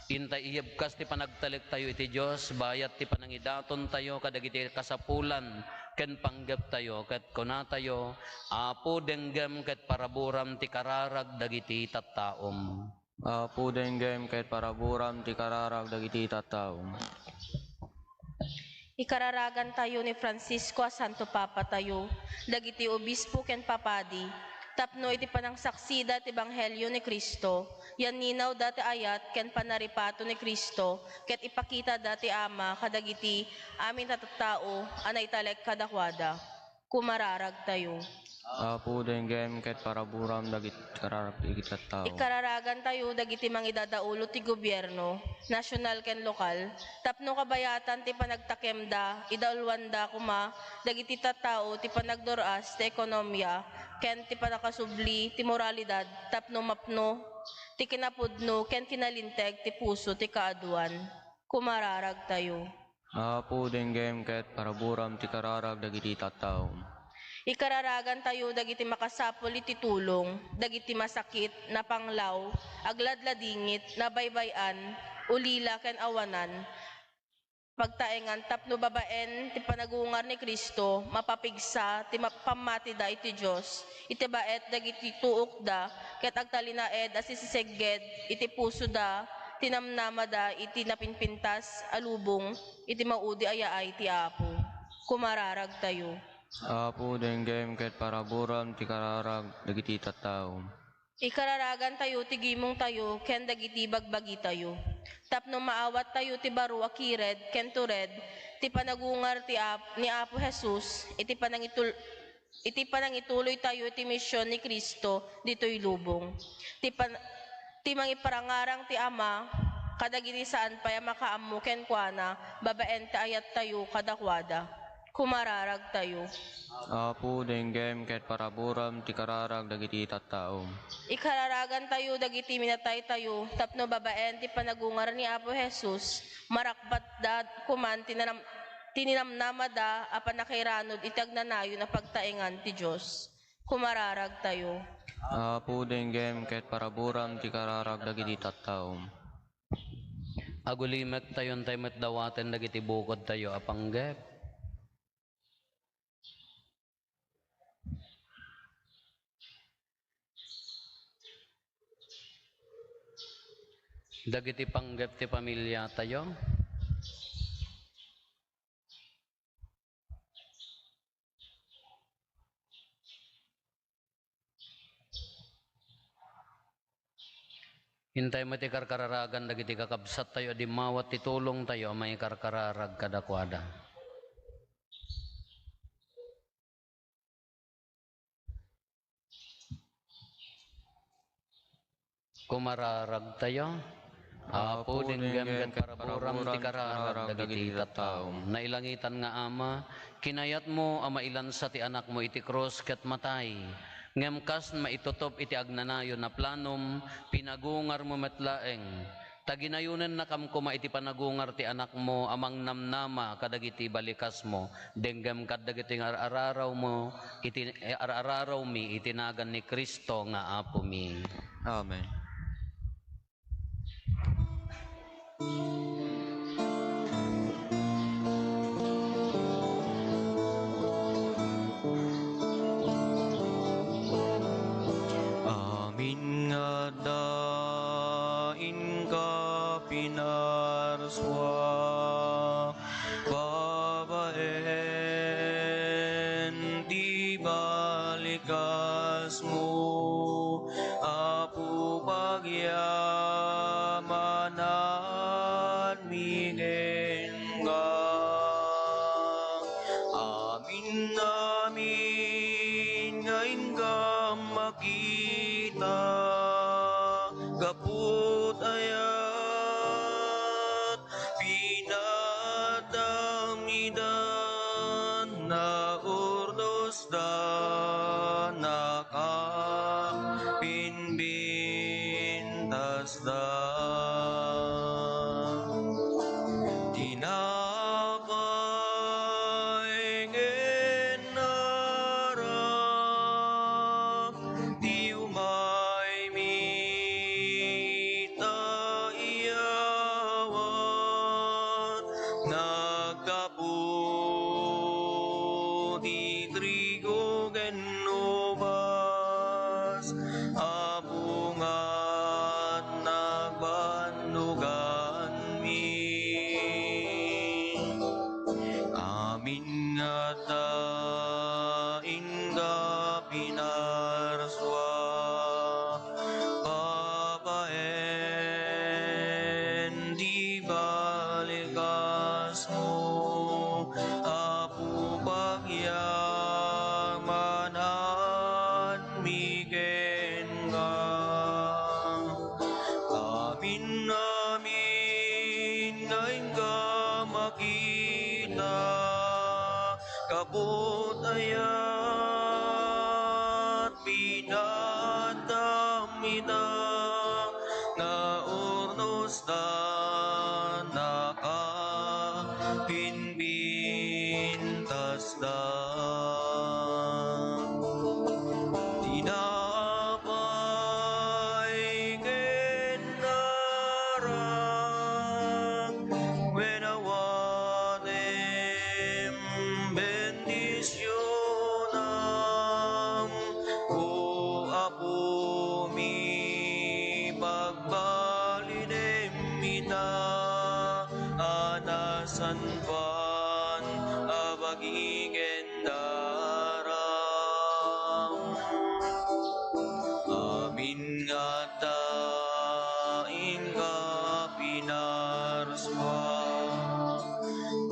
Intay iyebkas ti panagtalektayo iti Dios, bayat ti panangidatontayo kadagiti kasapulan ken panggeptayo, ket kunatayo, Apo, denggem ket paraburam ti kararag dagiti tattaom. Apo, denggem ket paraburam ti kararag dagiti tattao. Ikararagantayo ni Francisco a Santo Papa tayo, dagiti obispo ken papadi, tapno iti panangsaksida ti ebanghelio ni Cristo, yanninawda ti ayat ken panaripato ni Cristo, ket ipakitada ti Ama kadagiti amin a tattao a naitalek kadakuada. Kumararagtayo. Apo, denggem ket paraburam dagiti kararag dagiti tattao. Ikararagantayo dagiti mangidadaulo ti gobierno, nasional ken lokal, tapno kabayatan ti panagtakemda, idauluanda koma dagiti tattao ti panagdur-as ti ekonomia ken ti pannakasubli ti moralidad tapno mapno ti kinapudno ken kinalinteg ti puso ti kaaduan. Kumararagtayo. Apo, denggem ket paraburam ti kararag dagiti tattao. Ikararagantayo dagiti makasapul iti tulong, dagiti masakit, napanglaw, agladladingit, nabaybay-an, ulila ken awanan pagtaengan tapno babaen ti panagungar ni Cristo, mapapigsa ti ma-, pammatida iti Dios iti baet dagiti tuokda ket agtalinaed a sisisegged iti pusoda ti namnamada iti napinpintas a lubong iti maudi a yaay ti Apo. Kumararagtayo. Apo, denggem ket paraburam ti kararag dagiti tattao. Ikararagantayo ti gimongtayo ken dagiti bagbagitayo, tapno maawattayo ti baro a kired ken tured ti panagungar ti Ap-, ni Apo Jesus iti panangitul-, iti panangituloytayo ti mision ni Cristo ditoy lubong. Ti pan-, ti mangiparangarang ti Ama kadagiti saan pay a makaammo kenkuana babaen ti ayattayo kadakuada. Kumararagtayo. Apo, denggem ket paraburam ti kararag dagiti tattao. Ikararagantayo dagiti minataytayo tapno babaen ti panagungar ni Apo Jesus, marakbatda koman ti nanam-, ti ninamnamada a pannakairanod iti agnanayon a pagtaengan ti Dios. Kumararagtayo. Apo, denggem ket paraburam ti kararag dagiti tattao. Agulimektayo intay met dawaten dagiti bukodtayo a panggep. Dagiti panggep ti pamiliatayo. Intay met ikarkararagan dagiti kakabsattayo a dimmawat ti tulongtayo a mangikarkararag kadakuada. Kumararagtayo. Apo, denggem ket paraburam ti kararag dagiti tattao. Nailangitan nga Ama, kinayatmo a mailansa ti Anakmo iti krus ket matay. Ngem kas maitutop iti agnanayon a planom, pinagungarmo met laeng. Ta ginayonennakam koma iti panagungar ti Anakmo a mangnamnama kadagiti balikasmo, denggem kadagiti nga ar-ararawmo iti, eh, ar-ararawmi iti nagan ni Cristo nga Apomi. Amen. Amin nga adda inka pinarsua, babaen ti balikasmo, Apo, pagyamananmi kenka. Amin, amin nga inka makita, gapu ta ayat pinatdam ida, naurdosda, nakapinpintasda. Tinapay ken aram, ti umaymi ta iyawat, naggapu ti trigo ken ubas a bungatna ita nga urnosda, nakapimpintasda. Tinapay ken arak, wen awatem bendisionam, O Apomi, pagbalinem ita a nasantoan a bagi ken daram. Amin nga adda inka pinarsua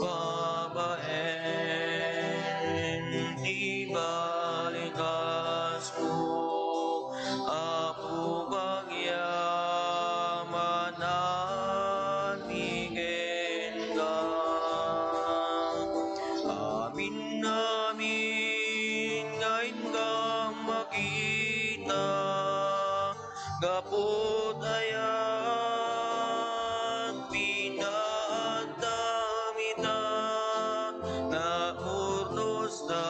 babaen ti balikasmo, Apo, pagyamanan mi kenka. Amin, amin nga inka makita, gapu ta ayan pinaadda mita, nga urnosda,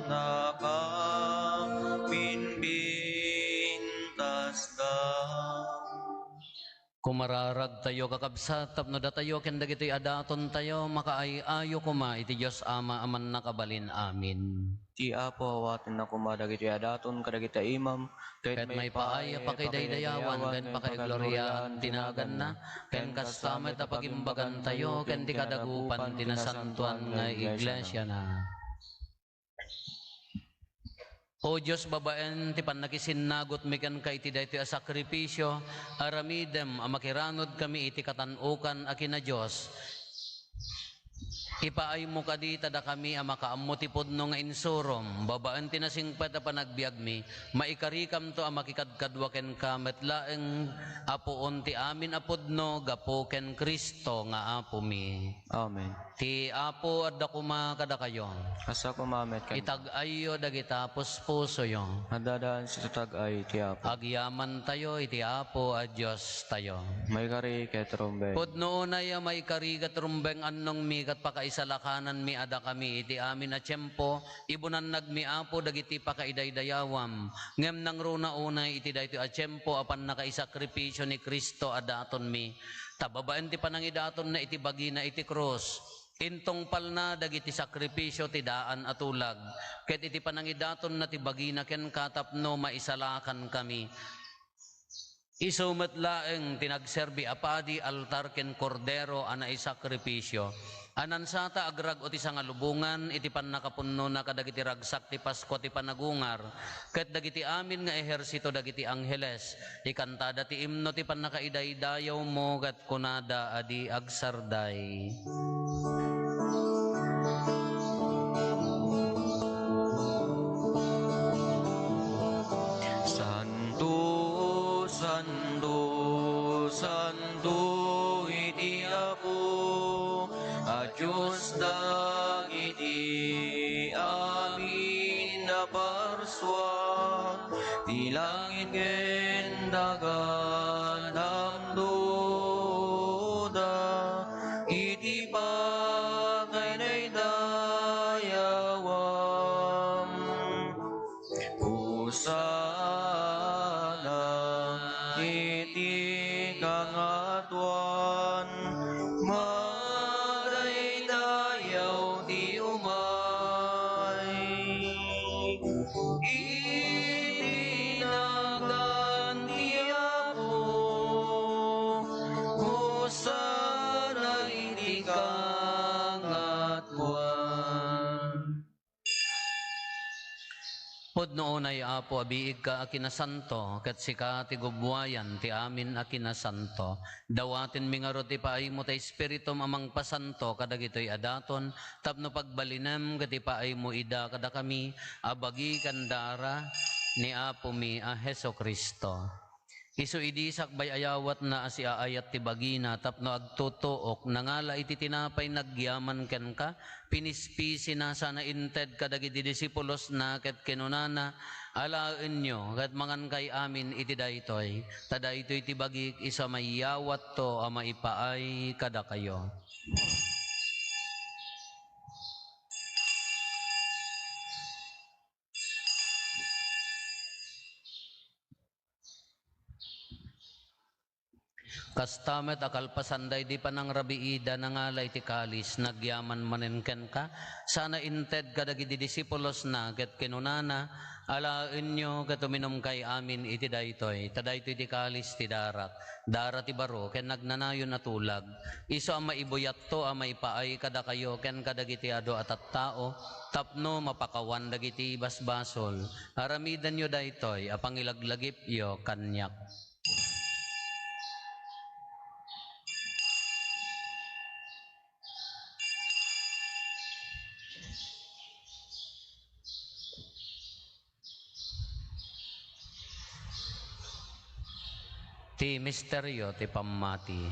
nakapimpintasda. Kumararagtayo, kakabsat, tapno datayo ken dagitoy a datontayo makaay-ayo koma iti Dios Ama a Mannakabalin. Amin. Ti Apo awatenna koma dagitoy a daton kadagiti imam, ket maipaay a pakidaydayawan ken pakaigloriaan ti naganna, ken kasta met a pagimbagantayo ken ti kadagupan ti nasantoan nga iglesiana. O Dios, babaen ti pannakisinnagutmi kenka iti daytoy a sakrifisio, aramidem a makiranudkami iti katan-okan a kina-Dios. Ipaaymo kadi ta dakami a makaammo ti pudno nga insurom, babaen ti nasingpet a panagbiagmi, maikarikamto a makikadkadua kenka met laeng a puon ti amin a pudno gapu ken Cristo nga Apomi. Amen. Ti Apo adda koma kadakayo. Kasta koma met kenka. Itag-ayyo dagita puspusoyo. Adda daan ti tag-ay ti Apo. Agyamantayo iti Apo a Diostayo. Maikari ket rumbeng. Pudno unay a maikari ket rumbeng, annongmi ket pakaisalakananmi a dakami iti amin a tiempo, ibunannagmi, Apo, dagiti pakaidaydayawam, ngem nangruna unay iti daytoy a tiempo a pannakaisakripisio ni Cristo a datonmi. Ta babaen ti panangidatonna iti bagina iti krus, intungpalna dagiti sakrifisio ti daan a tulag, ket iti panangidatonna ti bagina kenka tapno maisalakankami. Isu met laeng ti nagserbi a padi, altar, ken kordero a naisakrifisio. A nansata agrag-o ti sangalubongan iti pannakapunnona kadagiti ragsak ti Paskua ti Panagungar, ket dagiti amin nga ehersito dagiti angheles, ikantada ti imno ti pannakaidaydayawmo ket kunada a di agsarday. Santo, santo, santo iti Apo a Dios dagiti amin a parsua, ti langit ken daga namduda iti pakaidaydayawan. Hosanna iti kangatoan, madaydayaw ti umay iti nagan ti Apo, Hosanna iti kangatoan. Pudno unay, Apo, a biigka a kinasanto, ket sika ti gubbuayan ti amin a kinasanto. Dawatenmi ngarud ti paaymo ti Espiritum a mangpasanto kadagitoy a daton, tapno pagbalinem ket ipaaymo ida kadakami a bagi ken dara ni Apomi a Jesu-Cristo. Isu idi sakbay ayawatna a siaayat ti bagina tapno agtutuok, nangala iti tinapay nagyaman kenka, pinispisina sana inted kadagiti disipulosna ket kinunana, "Alaenyo ket mangankay amin iti daytoy, ta daytoy ti bagik isu a mayawatto a maipaay kadakayo." Kasta met a kalpasan daydi panangrabiida, nangala iti kalis, nagyaman manen kenka, sana inted kadagiti disipulosna, ket kinunana, "Alaenyo ket uminumkay amin iti daytoy, ta daytoy ti kalis ti darak, dara ti baro ken nagnanayon a tulag. Isu a maibuyatto a maipaay kadakayo ken kadagiti adu a tattao, tapno mapakawan dagiti basbasol. Aramidenyo daytoy a pangilaglagipyo kaniak." Ti misterio ti pammati.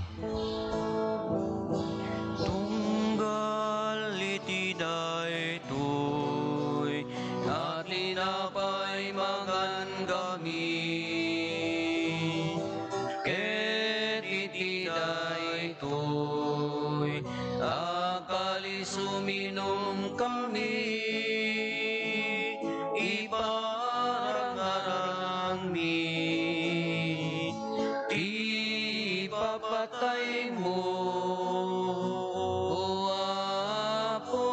Tunggal iti daytoy a tinapay mangankami, ket iti daytoy a kalis uminumkami, iparangarangmi ti ipapataymo, O Apo,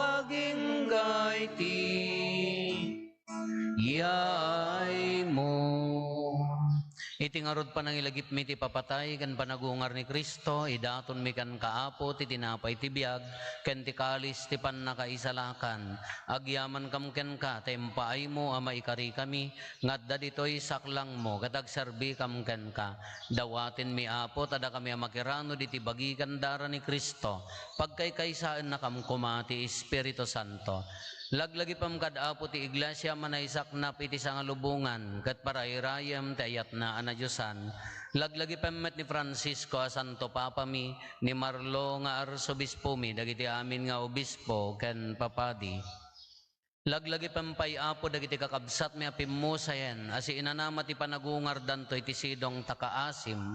agingga iti yaymo. Iti ngarud panangilagipmi ti papatay ken panagungar ni Cristo, idatonmi kenka, Apo, ti tinapay ti biag ken ti kalis ti pannakaisalakan. Agyamankam kenka ta impaaymo a maikarikami nga adda ditoy saklangmo ket agserbikam kenka. Dawatenmi, Apo, ta dakami a makiranod iti bagi ken dara ni Cristo. Pagkaykaysaennakam koma ti Espiritu Santo. Laglagipem kad Apo ti Iglesia a manaisaknap iti sangalubongan ket parairayem ti ayatna a nadiosan. Laglagipem met ni Francisco a Santo Papami, ni Marlo nga Arsobispomi, dagiti amin nga obispo ken papadi. Laglagipem pay, Apo, dagiti kakabsatmi a pimmusayen a siinanama ti panagungardanto iti sidong ta kaasim.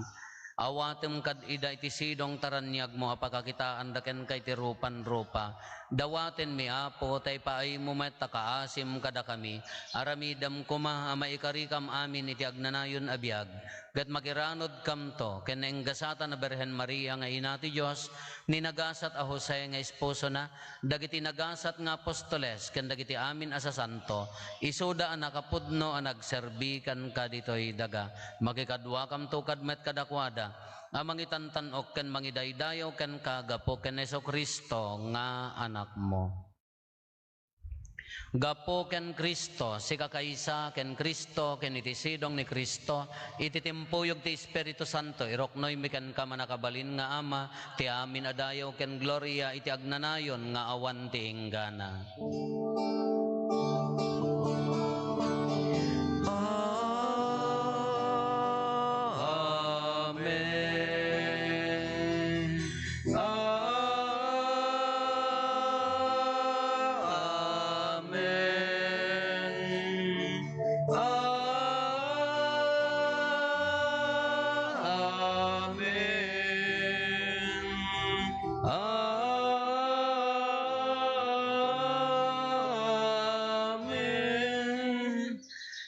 Awatem kad ida iti sidong ta raniagmo a pakakitaanda kenka iti rupan-rupa. Dawatenmi, Apo, ta ipaaymo met ta kaasim kadakami. Aramidem koma a maikarikam amin iti agnanayon a biag, ket makiranodkamto ken nainggasatan a Birhen Maria nga Ina ti Dios, ni nagasat a Jose nga esposona, dagiti nagasat nga apostoles ken dagiti amin a sasanto, isuda a nakapudno a nagserbi kenka ditoy daga. Makikaduakamto kad met kadakuada a mangitantan-ok ken mangidaydayaw kenka gapu ken Jesu-Cristo nga Anakmo. Gapu ken Cristo, sikakaysa ken Cristo, ken iti sidong ni Cristo, iti timpuyog ti Espiritu Santo, iruknoymi kenka, mannakabalin nga Ama, ti amin a dayaw ken gloria iti agnanayon nga awan ti inggana. Amen. Amen. Amen. Amen.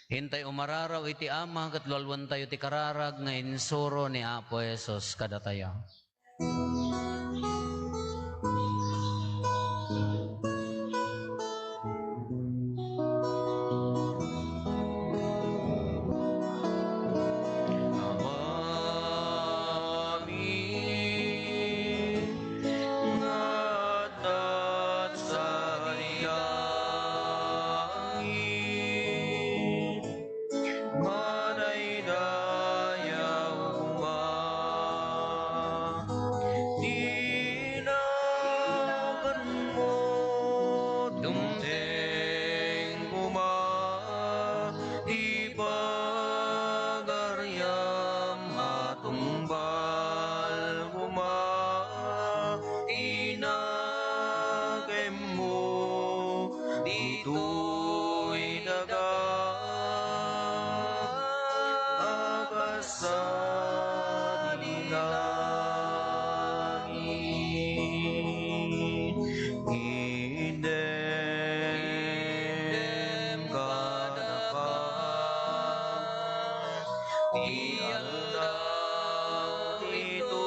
Intay umararaw iti Ama ket lualuentayo ti kararag nga insuro ni Apo Jesus kadatayo. Amami nga adda sadiay langit, manaydayaw koma. Ti aldaw ditoy,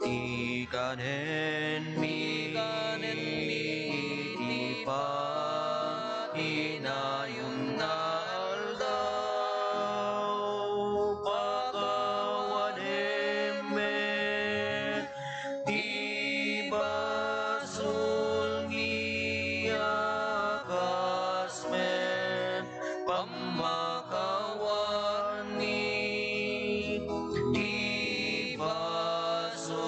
ti kanenmi, ti kanenmi iti patinayon nga aldaw, pakawanem met ti basolmi a kas met pammakawanmi ti basol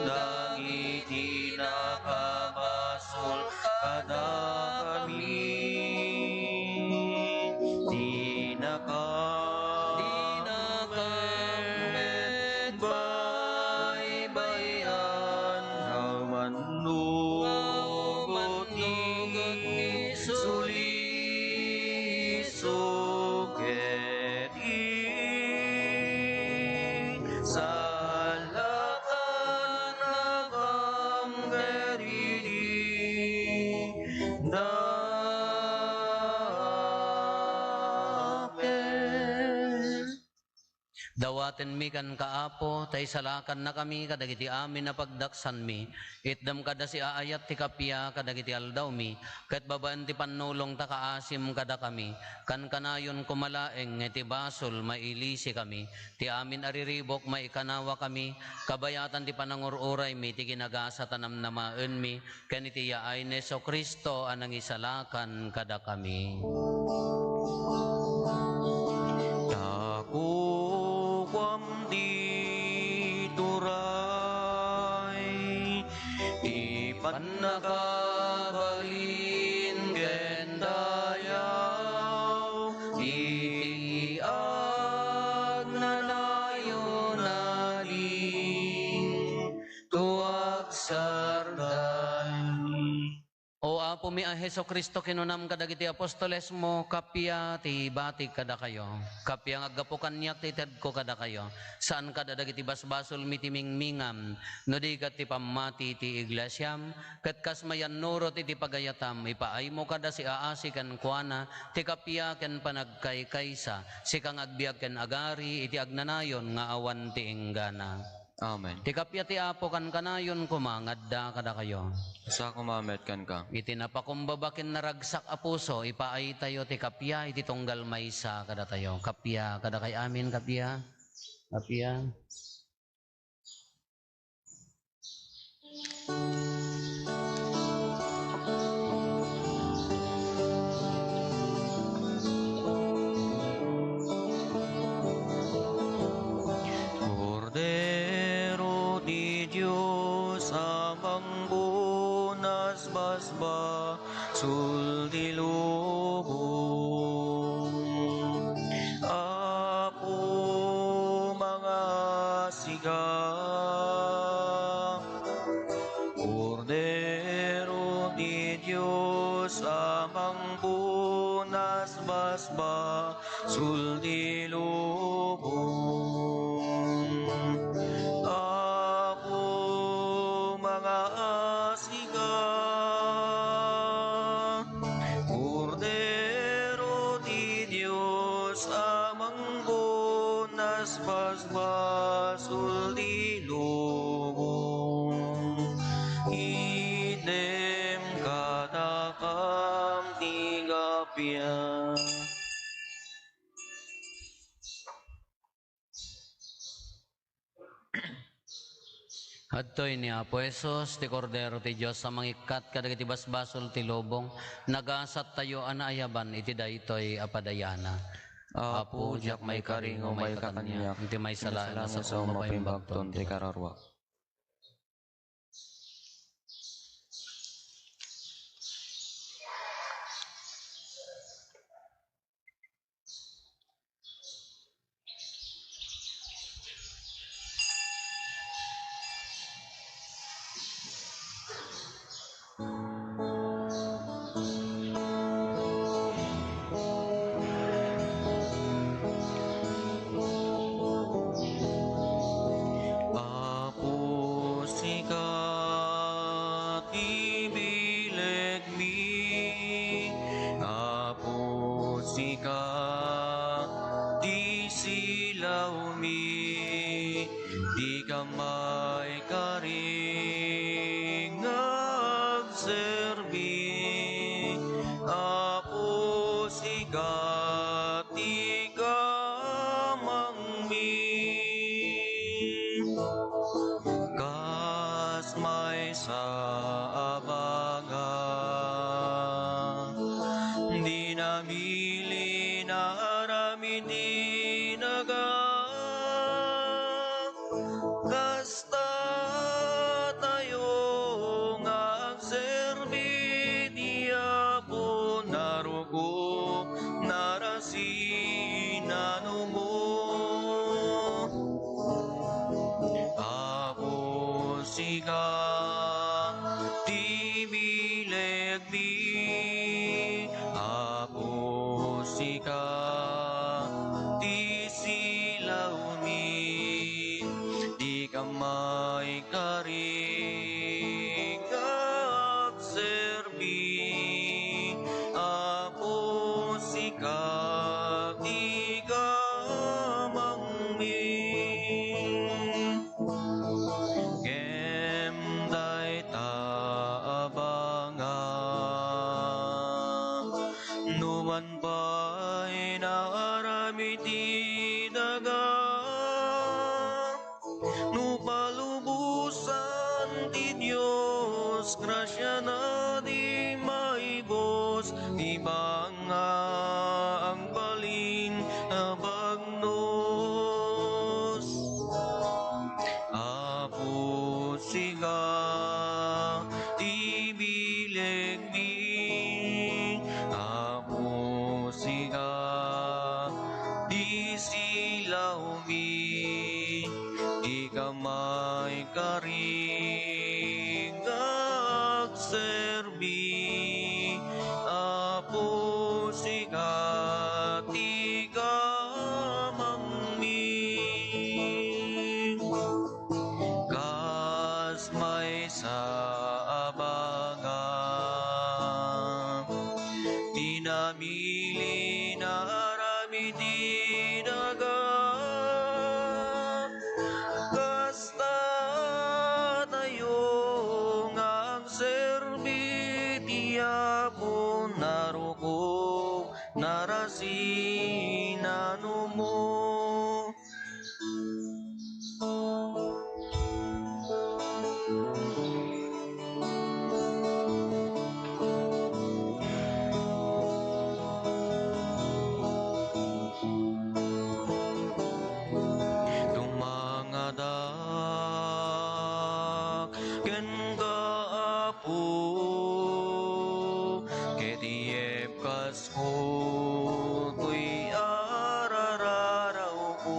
dagiti nakabasol kadakami. Dinakam, dinakam met baybay-an a mannugot ni Jesu-Cristo ket isalakanakam kadagiti dakes. Dawatenmi kenka, Apo, ta isalakannakami kadagiti amin a pagdaksanmi. Itdem kada siaayat ti kappia kadagiti aldawmi, ket babaen ti pannulongta, kaasim kadakami. Kankanayon koma laeng nga iti basol, mailisikami. Ti amin a riribuk, maikanawakami. Kabayatan ti panangur-uraymi, ti ginagasat a namnamaenmi, ken iti yaay ni Jesu-Cristo a nangisalakan kadakami. Ta kukuam ti turay, ti pannakabalin ken dayaw, iti agnanayon a di to agsardeng. O Apomi a Jesu-Cristo, kinunam kadagiti apostolesmo, kappia ti ibatik kadakayo. Kappia nga aggapu kaniak ti itedko kadakayo. Saan kada dagiti basbasolmi ti mingmingam, no di ket ti pammati ti iglesiam, ket kas mayannurot iti pagayatam, ipaaymo kada siaasi kenkuana ti kappia ken panagkaykaysa, sika nga agbiag ken agari iti agnanayon nga awan ti inggana. Amen. Ti kappia ti Apo kankanayon koma nga adda kadakayo. Sa koma met kenka. Iti napakumbaba ken naragsak a puso, ipaaytayo ti kappia iti tunggal maysa kadatayo. Kappia kadakay amin, kappia. Kappia. Kordero ti Dios a mangbunas basbasul ti lubong. Apo, mangaasika. Kordero ti Dios a mangbunas basbasul ti lubong. Apo, mangaasika. Kordero ti Dios a mangbunas basbasul ti lubong. Itdem kadakam ti kappia. Adtoy ni Apo Jesus, ti Kordero ti Dios a mangikkat kadagiti basbasol ti lubong, nagasattayo a naayaban iti daytoy a padayana. Apo, diak maikari nga umayka kaniak, iti maysa laeng nga sao mapaimbagton ti kararuak. Apo, Sika ti silawmi, dika maikari nga agserbi. Apo, sika ti kamangmi. Kas maysa a banga, di namili na aramid ti daga. Kasta tayo nga agserbi ti Apo, narukop, narasin, nanumo. Apo, sika ti bilegmi. Apo, sika ti silawmi. Dika maikari nga agserbi. Apo, sika ti kamangmi. Ngem dayta a banga, numan pay naaramid ti daga, no palubosan ti Dios, grasiana ti maibus, ti banga agbalin a bagnos. Apo, sika ti bilegmi. Apo, sika ti silawmi. Dika maikari nga agserbi. Apo, sika ti kamangmi. Kas maysa a banga, di namili na aramid ti daga. Kasta tayo nga agserbi ti Apo, narukop, narasin, nanumo. Tumangadak kenka, Apo, ket iyebkasko toy arararawko.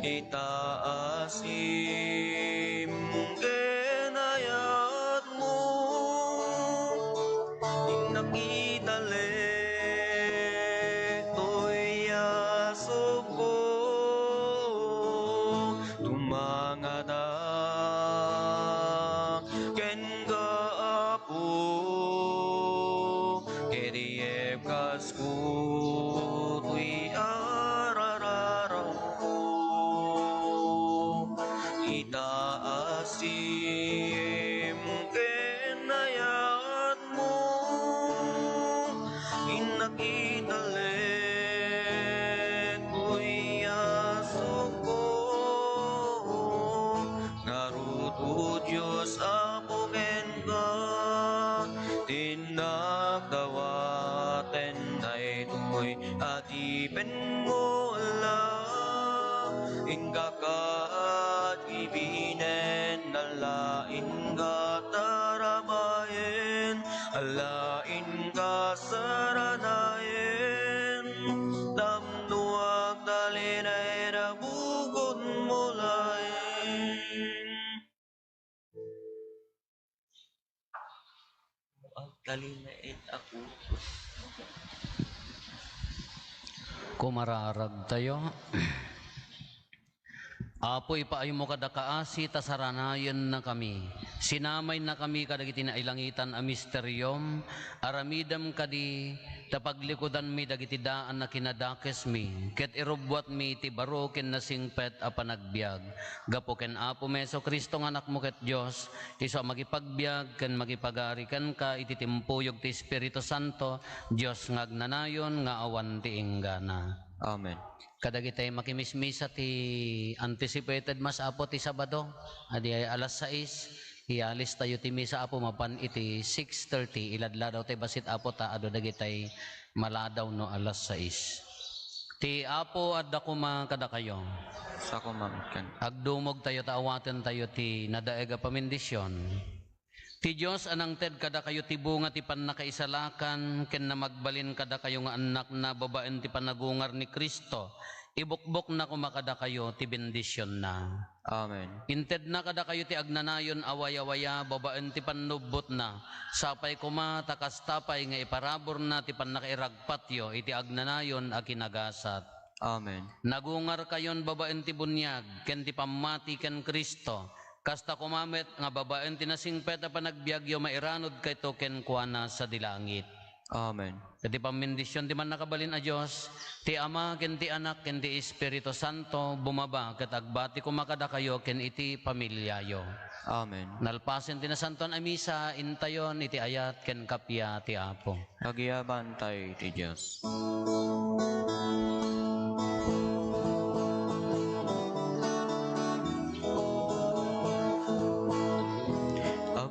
Itaasim ken ayatmo, innak italek toy asupko. Tumangadak kenka, Apo, ket iyebkasko toy arararawko. Itaasim ken ayatmo, innak italek toy asupko. Ngarud, O Dios, Apo kenka, ti innak dawaten daytoy adipenmo, ala inka kaadkibinen, ala inka tarabayen, ala inka saranayen, tapno agtalinaed a bukodmo laeng. Agtalinaed a bukod. Kumararagtayo. Apo, ipaaymo kada kaasi ta saranayennakami. Sinamayennakami kadagiti nailangitan a misteriom. Aramidem kadi Ta paglikudanmi dagiti daan a kinadakesmi, ket irubbuatmi iti baro ken nasingpet a panagbiag. Gapu ken Apomi Jesu-Cristo nga Anakmo ket Dios, isu a makipagbiag ken makipagari kenka iti timpuyog ti Espiritu Santo, Dios nga agnanayon nga awan ti inggana. Amen. Kadagitay makimismisa ti anticipated Mass, Apo, ti Sabado, a diay alas sais, iyalis tayo ti misa, Apo, mapan iti six thirty. Iladladaw tay bassit, Apo, ta adu dagitay maladaw no alas sais. Ti Apo adda koma kadakayo. Sa koma met ken. Agdumog tayo ta awaten tayo ti nadaeg a pamendisyon. Ti Dios a nangted kadakayo ti bunga ti pannakaisalakan ken namagbalin kadakayo nga annakna babaen ti panagungar ni Cristo, ibukbokna koma kadakayo ti bendisionna. Amen. Intedna kadakayo ti agnanayon a wayawaya babaen ti pannubbotna, sapay koma ta kasta pay nga iparaburna ti pannakairagpatyo iti agnanayon a kinagasat. Amen. Nagungarkayon babaen ti buniag ken ti pammati ken Cristo, kasta koma met nga babaen ti nasingpet a panagbiagyo, mairanudkayto kenkuana sadi langit. Amen. Ket ti pammendision ti Mannakabalin a Dios, ti Ama ken ti Anak ken ti Espiritu Santo, bumaba ket agbati koma kadakayo ken iti familiayo. Amen. Nalpasen ti Nasantoan a Misa, intayon iti ayat ken kappia ti Apo. Agyamankay ti Dios.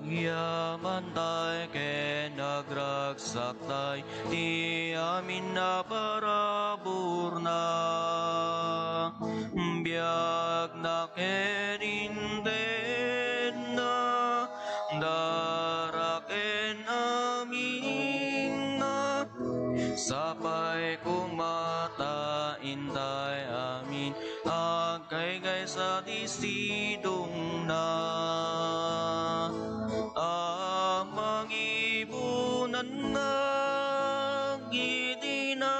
Agyamantay ken agragsakta ti amin a paraburna, biagna ken intedna, dara ken aminna, sapay koma ta intay amin agkaygaysa ti sidongna. A mangibunan iti naganna.